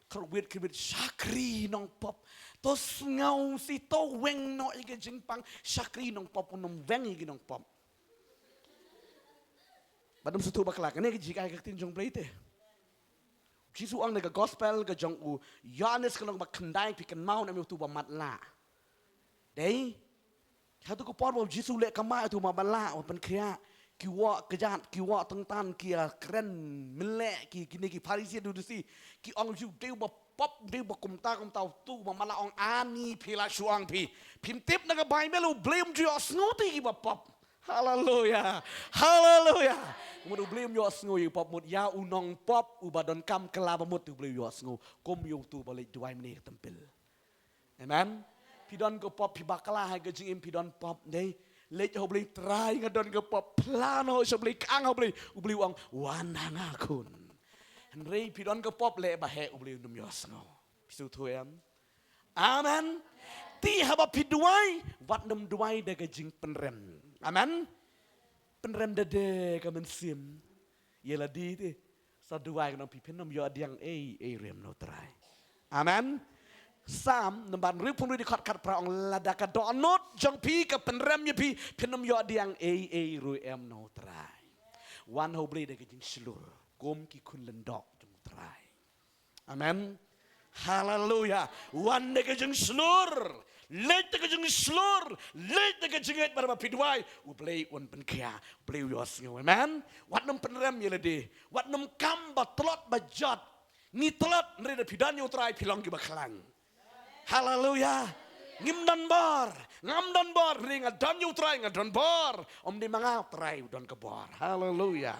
Kyrwit kyrwit shakri nongpop. To sngew shi, to weng noh ïa ka jingpang shakri nongpop, un ym weng ïa ki nongpop. Bad ym sngewthuh bakla, kane ka jinghikai ka ktien jong u Blei te. Jisu ong na ka gospel ka jong u Ïoannis ka lynnong ba khyndai, phi kynmaw, un ym ïa uto uba matlah. Dei ha kato ka por ba u Jisu u leh kamai, uto uba matlah, uba pynkhiah, ki wah kjat, ki wah tyngtan, ki ïakren mynleh, ki, kine ki Pharisi, Sadusi, ki ong u Jisu, dei uba pop, dei uba kumta kumta. Uto uba matlah ong, ani phi, la shu ong phi. Phim tip na ka Baibl, u Blei um ju ïohsngew te ïa kiba pop. Haleluya. Haleluya. Mut u Blei um ïohsngew ïa u pop, mut ïa u nongpop uba donkam kylla ba mut u Blei u ïohsngew. Kum ïa uto uba leit duwai mynne ha ka templ. Amen. Phi don ka pop, phi bakla ha ka jingim, phi don pop, dei. Leit ha u Blei, Trai nga don ka pop, phla noh sha u Blei, kang ha u Blei, u Blei u ong wan ha nga khun. Hynrei phi don ka pop leh ba heh, u Blei un ym ïohsngew. Phi sngewthuh em? Amen. Te haba phi duwai, wat nym duwai da ka jingpynrem. Amen. Pynrem da de ka mynsiem. Ïa lade te sa duwai, ka ong phi phin nym ïoh diang ei ei ruh em na u Trai. Amen. Salm number hynriewphew hynriew dkhot khatphra ong lada ka dohnud jong phi ka pynrem ïa phi, phin nym ïoh diang ei ei ruh em na u Trai. Wan ha u Blei da ka jingshlur kum ki khun lyngdoh jong u Trai. Amen. Haleluya. Wan da ka jingshlur. Leit da ka jingshlur. Leit da ka jingngeit, bad haba phi duwai, u Blei un pynkhiah, u Blei u ïohsngew. Amen. Wat nym pynrem ïa lade. Wat nym kam ba tlot ba jot. Ngi tlot, hynrei da phi don ïa u Trai phi long kiba khlaiñ. Haleluya. Ngim don bor. Ngam don bor, hynrei nga don ïa u Trai nga don bor. Ym dei ma nga, u Trai u don ka bor. Haleluya.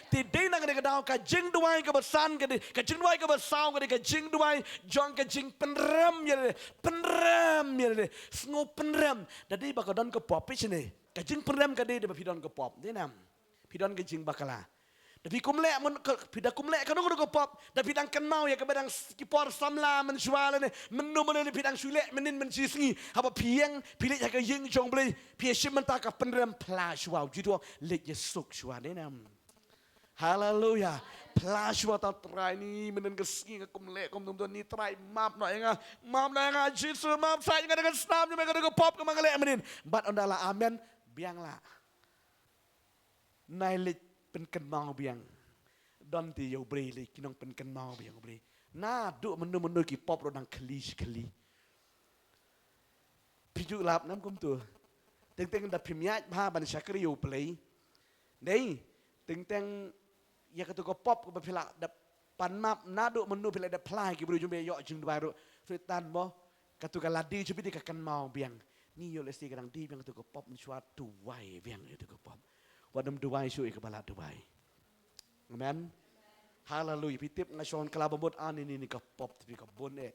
Te dei na kane ka daw ka jingduwai kaba san ka dei, ka jingduwai kaba saw ka dei ka jingduwai jong ka jingpynrem ïa lade. Pynrem ïa lade. Sngew pynrem. Da dei ba ka don ka pop, phi shane. Ka jingpynrem ka dei da ba phi don ka pop. Dei nam? Phi don ka jingbakla. Da phi kum leh myn-, ka, phi da kum leh kano kano ka pop. Da phi dang kynmaw ïa kaba dang s-, ki por samla mynshuwa lane mynno mynno, lane phi dang shu leh mynnin mynshisngi. Haba phi ïeng, phi leit ha ka ïing jong u Blei, phi ïashim mynta, ka pynrem, phla shuwa, u Jisu u ong leit ïasuk shuwa, dei nam? Haleluya. Phla shuwa, ta Trai ni mynnin ka sngi nga kum leh kumno kumno, ni Trai map noh ïa nga. Map noh ïa nga Jisu, map sait ïa nga da ka snam jong me, ka da ka pop kaba nga leh mynnin. Bad ynda la amen, biang lah. Nai leit pynkynmaw biang. Don te ïa u Blei leit ki nongpynkynmaw biang u Blei. Naduh mynno mynno ki pop ruh dang khlieh khlieh. Phi ju lap nam kumto. Teng teng da phim ïaid bha ban shakri ïa u Blei. Dei, teng teng ïa kato ka pop kaba phi la dep pan map, naduh mynno phi la dep phla ïa ki briew jong phi, ïoh jingduwai ruh. Soitan mo, kato ka lade jong phi te ka kynmaw biang. Ni ïoh lehse ka dang dih biang kato ka pop, mynshuwa duwai biang ïa kato ka pop. Wat nym duwai shuh ïa kaba la duwai. Amen. Haleluya. Phi tip nga shong kylla ba mut, ani ni, ni ka pop te phi ka bun eh.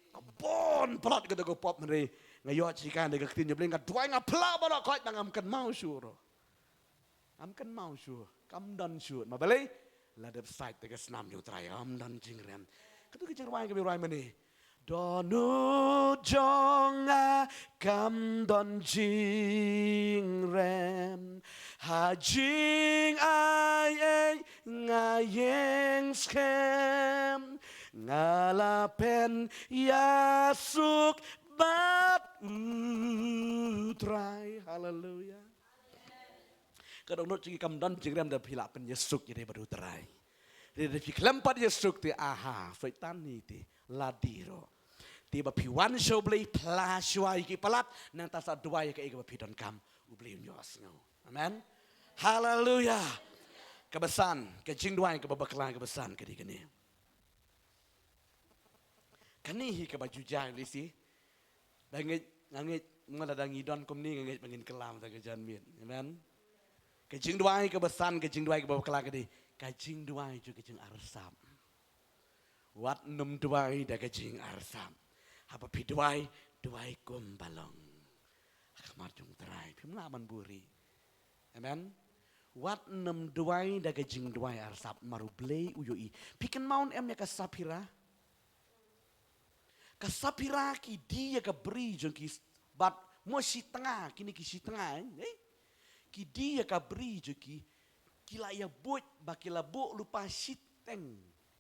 Ka bun palat kato ka pop, hynrei nga ïoh jingkyrkhu da ka ktien jong u Blei, nga duwai, nga phla baroh khoit ba ngam kynmaw shuh ruh. Ngam kynmaw shuh, kam don shuh. Ma balei? La dep sait da ka snam jong u Trai, kam don jingrem. Kato ka jingrwai kaba rwai mynne. Dohnud jong nga kam don jingrem. Ha jingaiei nga ïeng skhem. Nga la pynïasuk bad u Trai. Haleluya. Ka dohnud jong ngi kam don jingrem da phi la pynïasuk ïa lade bad u Trai. Lada phi khlem pat ïasuk te, aha, Soitan ni te, lade ruh. Te ba phi wan sha u Blei, phla shuwa ïa ki palat, nangta sa duwai ïa kaei kaba phi donkam, u Blei un ïohsngew. Amen. Haleluya. Kaba san, ka jingduwai kaba bakla kaba san ka dei kane. Kane hi kaba ju jia lehse. Ba ngeit, nga ngeit, mo lada ngi don kumne, nga ngeit ba ngin kylla mynta ka janmiet. Amen. Ka jingduwai kaba san, ka jingduwai kaba bakla ka dei ka jingduwai jong ka jingarsap. Wat nym duwai da ka jingarsap. Haba phi duwai, duwai kum ba long. Ha khmat jong U Trai, phim lah ban buhrieh. Amen. Wat nym duwai da ka jingduwai arsap, namar U Blei u ïohi. Phi kynmaw em ïa ka Saphira? Ka Saphira ki die ïa ka bri jong ki, bad mo shi tnga, kine ki shi tnga, eh? Eh? Ki die ïa ka bri jong ki, ki la ïa buit, ba ki la buh lypa shiteng.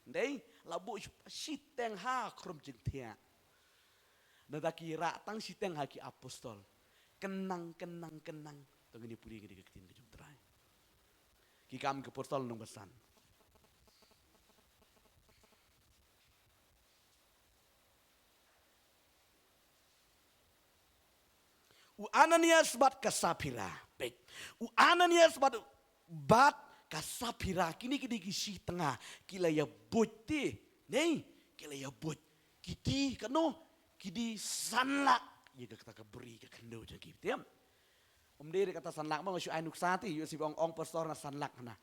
Dei, la buh lypa shiteng ha khrum jingthiah. Nangta ki rah tang shiteng ha ki apostol. Kynang, kynang, kynang. To ngin ïa pule kane ka ktien ka jong U Trai. Ki Kam ki Apostol lynnong ba san. U Ananias bad ka Saphira. Peit. U Ananias bad, bad ka Saphira. Kine ki dei ki shi tnga. Ki la ïa buit te. Dei. Ki la ïa buit. Ki die kano. Ki die san lak. Ïa kata ka bri ka khyndew jong ki. Te. Ym dei re kata san lak mo, nga shu ai nuksa te. Ïoh shu ong, ong pastor na san lak na.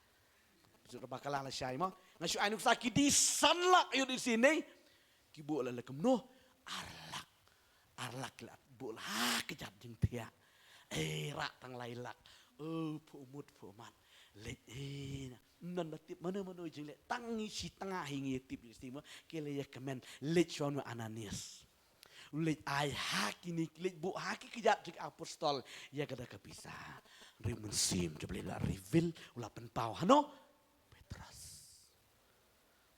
Shu ba ka la la shai mo. Nga shu ai nuksa ki die san lak ïoh di sini. Ki buh la la kumno? Ar lak. Ar lak ki la buh la ha kjat jingthiah. Eh, rah tang lai lak. Oh, phu mut, phu mat. Leit, eh, na. Ym don ba tip mano mano jingleh. Tang ngi shi tnga hi ngi tip ïa simo. Ki la ïa kmen. Leit shuwa u Ananias. Leit ai ha kine, leit buh ha ki kjat jong ki apostol. Ïa kata ka pisa. Hynrei u Mynsiem jong U Blei la reveal, u la pynpaw. Hano? Petros.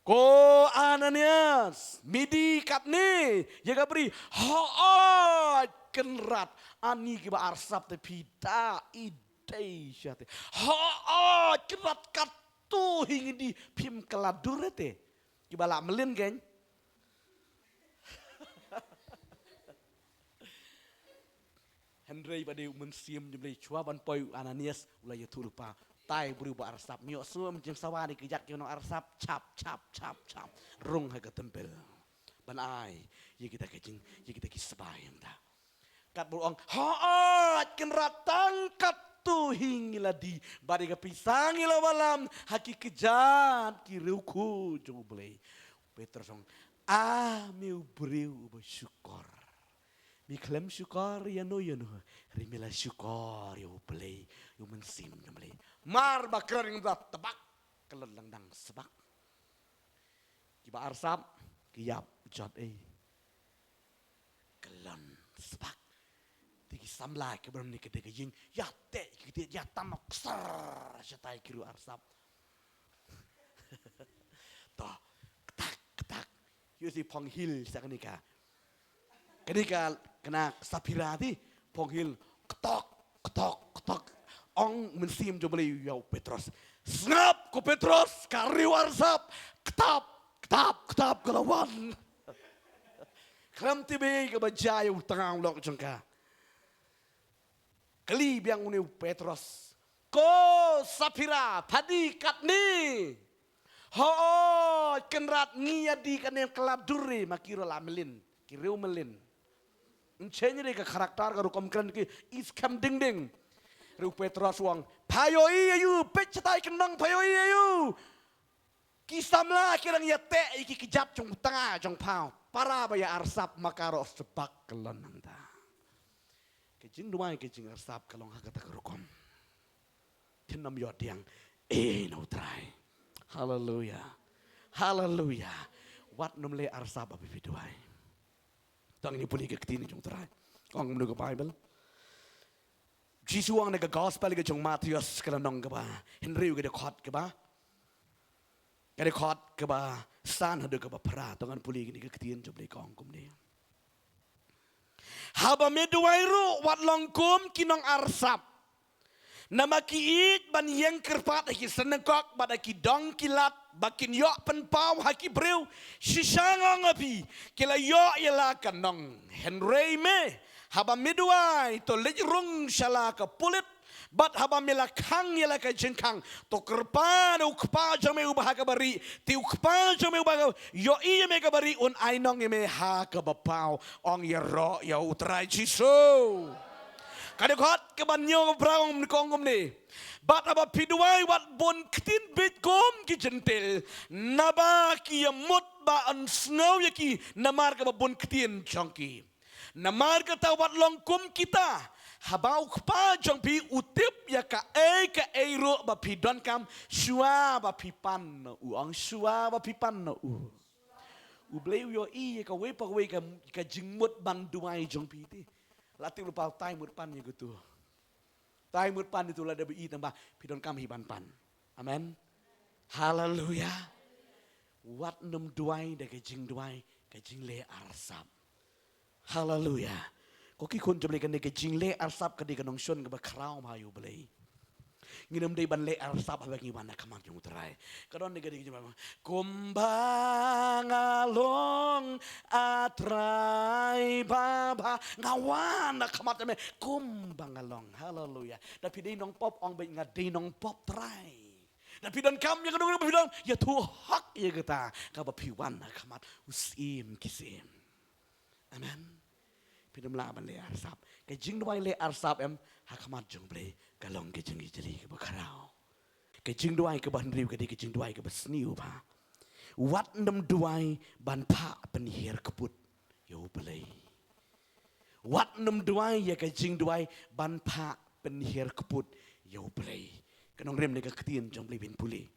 Ko Ananias, me die katne, ïa ka bri, hooid, Kynrad, ani kiba arsap te phi da, i dei sha te. Hooid, Kynrad, katto hi ngi die, phim kylla dur te. Kiba lah mlien kein. Hynrei ba dei u Mynsiem jong U Blei, shuwa ban poi u Ananias, u la ïathuh lypa. Tai briew ba arsap, me ïohsngew em jingsawa ïa ki kjat ki nong arsap, chap, chap, chap, chap. Rung ha ka templ. Ban ai ïa kita ki jing, ïa kita ki sbai ïa mynta. Katba u ong, hooid, Kynrad, tang katto hi ngi la die. Bad ïa ka pisa ngi la wallam ha ki kjat ki riewkhuid jong U Blei. Petros ong, a me u briew uba shukor. Me khlem shukor ïano ïano, hynrei me la shukor ïa U Blei, ïa u Mynsiem jong U Blei. Mar ba kren ïa u ba tbak, kyllon dang dang sbak. Kiba arsap ki ïap jot ei. Kyllon sbak. Te ki samla kiba rim ne ka dei ka ïing, ïa teh ki dei, ïa tam ksar shatai ki riew arsap. To, ktak, ktak. Ïoh si phong hil sa kane ka. Kane ka, kane ka Saphira ti, phong hil, ktok, ktok, ktok. Ong Mynsiem jong U Blei ïa u Petros. Sngap ko Petros, ka riew arsap. Ktap, ktap, ktap ka la wan. Khlem tip ei kaba jia ïa u tnga u lok jong ka. Kylli biang une u Petros. Ko Saphira, pha die katne? Hooid, Kynrad, ngi ïa die katne, kylla dur re, ma ki ruh la mlien, ki riew mlien. Ym change re ka character, ka rukom kren ki, i skhem ding ding. Hynrei u Petros u ong, pha ïohi ïa u, peit shatai ki nong, pha ïohi ïa u. Ki samla ki dang ïa teh ïa ki kjat jong u tnga jong pha. Para ba ïa arsap ma ka ruh sbak, kyllon nangta. Ka jingduwai ka jingarsap ka long ha kata ka rukom. Phin ym ïoh pdiang ei na U Trai. Haleluia. Haleluia. Wat nym leh arsap haba phi duwai. To ngin ïa pule ka ktien jong U Trai. Ong kumno ka Baibl. Jisu u ong na ka gospel ka jong u Mathaios ka lynnong kaba hynriew, ka dkhot kaba, ka dkhot kaba san haduh kaba phra. To ngan pule kane ka ktien jong U Blei, ka ong kumne. Haba me duwai ruh wat long kum ki nong arsap. Namar ki ïeit ban ïeng kyrpad ha ki synagog bad ha ki dong ki lad ba kin ïoh pynpaw ha ki briew. Shisha nga ong ha phi, ki la ïoh ïa la ka nong. Hynrei me, haba me duwai, to leit rung sha la ka pulit, bad haba me la khang ïa la ka jingkhang, to kyrpad ïa u Kpa jong me uba ha kaba rieh, te u Kpa jong me uba ha kaba, ïohi ïa me kaba rieh un ainong ïa me ha kaba paw. Ong ïaroh ïa U Trai Jisu. Ka dkhot kaba hynñiew ka phra ong kumne. Bad haba phi duwai wat bun ktien beit kum ki Jentil, naba ki ïamut ba yn sngew ïa ki namar kaba bun ktien jong ki. Namar kata wat long kum kita, haba u Kpa jong phi u tip ïa kaei kaei ruh ba phi donkam, shuwa ba phi pan na u, ong shuwa ba phi pan na u. U Blei u ïohi ïa kawei pa kawei ka, ka jingmut ban duwai jong phi te. La tip lypa utai mut pan ïa katu. Utai mut pan ïa tu lada ba i tang ba phi donkam hi ban pan. Amen. Haleluya. Wat nym duwai da ka jingduwai ka jingleh arsap. Haleluya. Ko ki khun jong U Blei, kane ka jingleh arsap ka dei ka nongshun kaba khraw bha ïa U Blei. Ngin ym dei ban leh arsap haba ngi wan ha khmat jong U Trai. Ka don ne ka dei ka jingmut, kumba nga long, A Trai Baba, nga wan ha khmat jong me kumba nga long. Haleluya. Da phi dei nongpop, ong beit nga dei nongpop Trai. Da phi donkam ïa kano kano ba phi donkam, ïathuh hok ïa kata kaba phi wan ha khmat U Syiem ki syiem. Amen. Phi nym lah ban leh arsap. Ka jingduwai leh arsap em ha khmat jong U Blei ka long ka jingjali kaba khraw. Ka jingduwai kaba hynriew ka dei ka jingduwai kaba sniew bha. Wat nym duwai ban phah pynhiar kput ïa U Blei. Wat nym duwai ïa ka jingduwai ban phah pynhiar kput ïa U Blei. Ka nongrim ne ka ktien jong U Blei, phin pule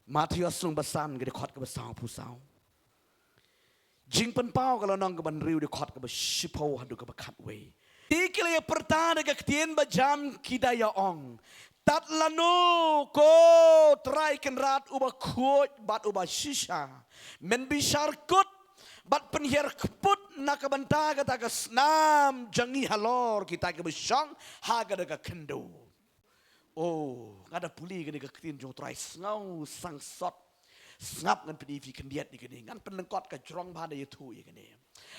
Mathaios lynnong ba san, ka dkhot kaba sawphew saw. Jingpynpaw ka lynnong kaba hynriew, dkhot kaba shiphew haduh kaba khatwei. Te ki la ïa pyrta da ka ktien bajam, ki da ïa ong, tat lano ko Trai Kynrad uba khuid bad uba shisha, men bishar kut bad pynhiar kput na ka bynta kata ka snam jong ngi halor kita kiba shong ha kata ka khyndew. Oh, nga da pule kane ka ktien jong U Trai, sngew sangsot. Sngap, ngan pyni ïa phi khyndiat ïa kane, ngan pynlyngkot ka jrong bha da ïathuh ïa kane.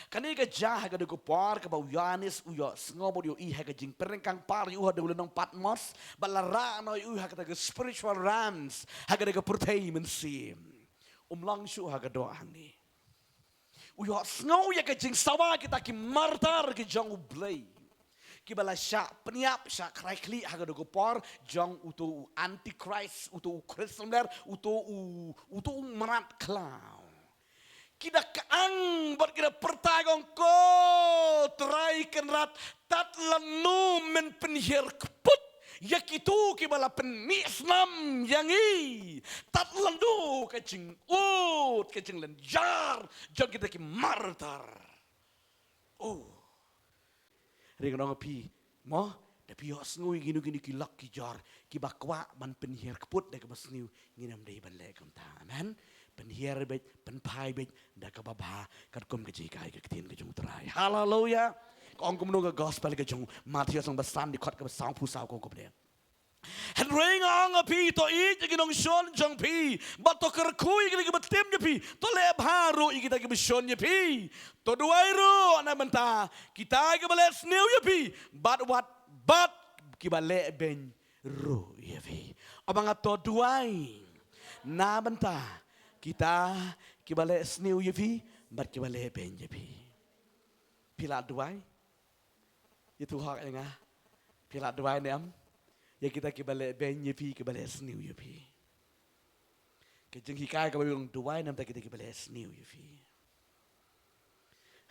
Kane ka jia ha kata ka por kaba u Ïoannis u ïohsngew bad u ïohi ha ka jingpyrshang kang par ïa u haduh lynnong Patmos, bad la rah noh ïa u ha kata ka spiritual realms, ha kata ka pyrthei mynsiem. Um long shuh ha ka doh hangne. U ïohsngew ïa ka jingsawa kita ki martyr ki jong U Blei, kiba la shah pynïap, shah krai khlieh ha kata ka por jong uto u antichrist, uto u Khrist lamler, uto u, uto u mrad khlaw. Ki da kyang bad ki da pyrta, ong ko Trai Kynrad, tat lano men pynhiar kput ïa kito kiba la pynmih snam ïa ngi? Tat lano ka jingud, ka jinglynjar jong kita ki martyr? Oh. Ring nong phi mo, da phi ïohsngew ïa kino kino ki lok ki jor kiba kwah ban pynhiar kput da kaba sniew, ngin ym dei ban leh kumta. Amen. Pynhiar beit, pynphai beit da kaba bha, katkum ka jinghikai ka ktien ka jong U Trai. Haleluya. Ka ong kumno ka gospel ka jong Mathaios lynnong ba san, dkhot kaba sawphew saw, ka ong kumne. Hynrei nga ong ha phi, to ïeit ïa ki nongshun jong phi, bad to kyrkhu ïa kita kiba tim ïa phi, to leh bha ruh ïa kita kiba shun ïa phi. To duwai ruh na ka bynta kita kiba leh sniew ïa phi, bad wat, bad kiba leh beiñ ruh ïa phi. Ong ba nga to duwai na ka bynta kita kiba leh sniew ïa phi bad kiba leh beiñ ïa phi. Phi la duwai? Ïathuh hok ïa nga. Phi la duwai ne em ïa kita kiba leh beiñ ïa phi, kiba leh sniew ïa phi? Ka jinghikai kaba ong duwai na ka bynta kita kiba leh sniew ïa phi.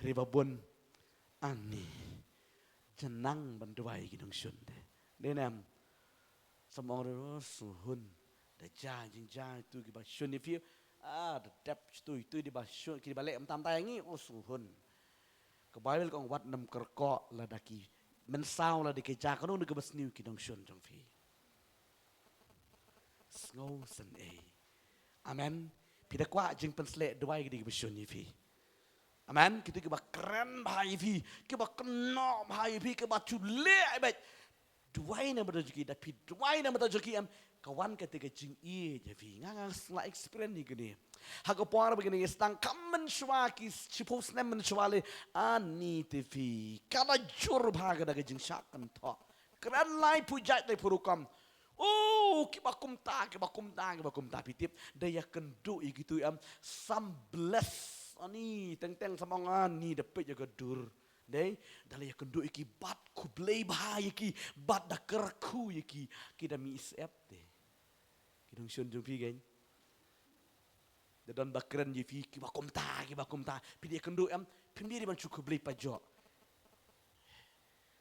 Hynrei ba bun ani jan nang ban duwai ïa ki nongshun te. Dei ne em? Sa ong ruh, oh, suhun. Da jia jingjia ïa kito kiba shun ïa phi. Ah, da dep shitoi shitoi, kiba shun, kiba leh mynta mynta ïa ngi, oh, suhun. Ka Baibl ka ong wat nym kyrkhu lada ki mynsaw, lada ki jia kano kano kaba sniew ki nongshun jong phi. Sngew sngewsih. Amen. Phi da kwah jingpynshlur duwai ïa kito kiba shun ïa phi? Amen. Kito kiba kren bha ïa phi, kiba kynnoh bha ïa phi, kiba shu leh beit. Duwai na ka bynta jong ki, da phi duwai na ka bynta jong ki em, ka wan kata ka jingïeit ïa phi. Nga, nga la experience ïa kane. Ha ka por ba kane ka sdang, khlem mynshuwa, ki shiphew snem mynshuwa leh, ani te phi, ka da jur bha kata ka jingshah kynthoh. Kren laiphew jait laiphew rukom. Oh, kiba kumta, kiba kumta, kiba kumta, phi tip. Da ïakynduh ïa kito em, sa bless. Ani, teng teng sa ong ani da peit ïa ka dur Dei, da la ïakynduh ïa ki bad khublei bha ïa ki, bad da kyrkhu ïa ki, ki da mih syep te. Ki nongshun jong phi kein. Da don ba kren ïa phi, ki ba kumta, ki ba kumta. Phi da ïakynduh em, phim dei ban shu khublei pa jok.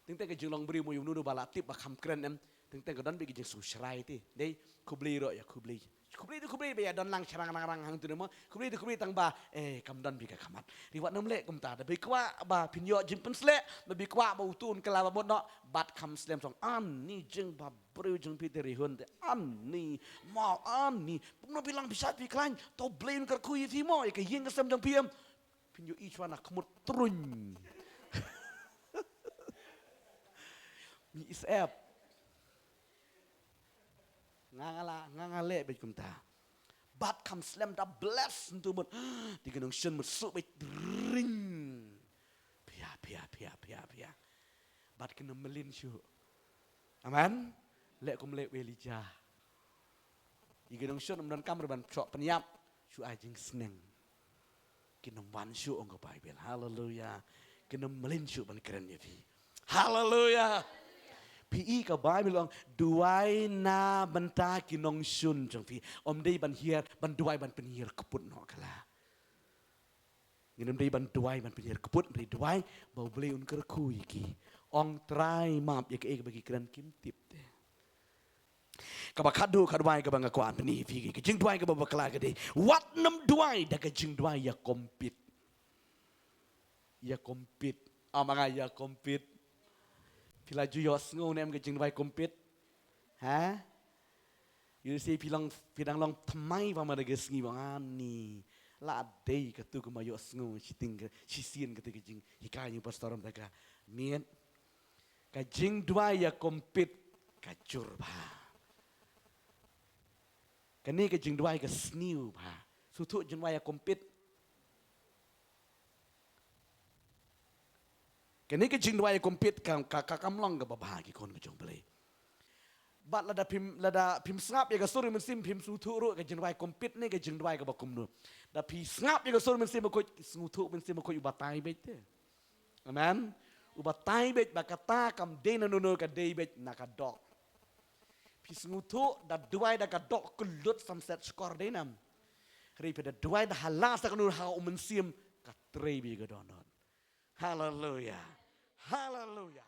Teng teng ka jinglong briew mo ïa uno uno ba la tip ba kham kren em. Teng teng ka don beit ka jingsngewsharai te. Dei, khublei ruh ïa khublei. Khublei te khublei ba ïa don lang sharang rang rang hangto ne mo. Khublei te khublei tang ba, eh, kam don beit ka khmat. Ri wat nym leh kumta. Da phi kwah ba phin ïoh jingpynsleh, ba phi kwah ba uto un kylla ba mut noh, bat kham slem song. Ani jing ba briew jong phi te rihun te. Ani, mo ani. Kumno phi long phi shait phi khlaiñ. To Blei un kyrkhu ïa phi mo, ïa ka ïing ka sem jong phi em. Phin ïohi shuwa na khmut truñ. Mih syep. Nga nga la, nga nga leh beit kumta. Bat kham slem da bless ntu mut. Te ki nongshun mut suk beit ring. Phia, phia, phia, phia, phia. Bat kin ym mlien shuh. Amen. Leh kum leh u Elijah. Ïa ki nongshun ym donkam ruh ban shoh pynïap. Shu ai jingsneng. Kin ym wan shuh ong ka Baibl. Haleluya. Kin ym mlien shuh ban kren ïa phi. Haleluya. Phi i ka Baibl ong duwai na bynta ki nongshun jong phi. Ym dei ban hiar, ban duwai ban pynhiar kput noh kala. Ngin ym dei ban duwai ban pynhiar kput, ban dei duwai ba U Blei un kyrkhu ïa ki. Ong Trai map ïa kaei kaba ki kren kim tip te. Kaba khatduh ka duwai kaba nga kwah pyni ïa phi, ka jingduwai kaba bakla ka dei. Wat nym duwai da ka jingduwai ïa compete. Ïa compete. Ym nga ïa compete. Phi la ju ïohsngew ne em ka jingduwai compete? Ha? Ïohi phi long, phi dang long thymmai ba ma da ka sngi ba nga ni. La dei katu ka ma ïohsngew shiteng ka, shisien katu ka jinghikai jong pastor ym da ka miet. Ka jingduwai ïa compete ka jur bha. Kane ka jingduwai ka sniew bha. Sngewthuh jingduwai ïa compete. Kane ka jingduwai ïa compete ka, ka, ka kam long kaba bha ki khun ka jong U Blei. Bad lada phim, lada phim sngap ïa ka sur mynsiem phim sngewthuh ruh ka jingduwai compete ne ka jingduwai kaba kumno. Da phi sngap ïa ka sur mynsiem bakhuid, sngewthuh mynsiem bakhuid u batai beit te. Amen. U batai beit ba kata kam dei na uno uno, ka dei beit na ka doh. Phi sngewthuh da duwai da ka doh kyllut samset shkor dei nam. Hynrei phi da duwai da ha la sa kano ha u mynsiem ka trei beit ka dohnud. Haleluya. Haleluya.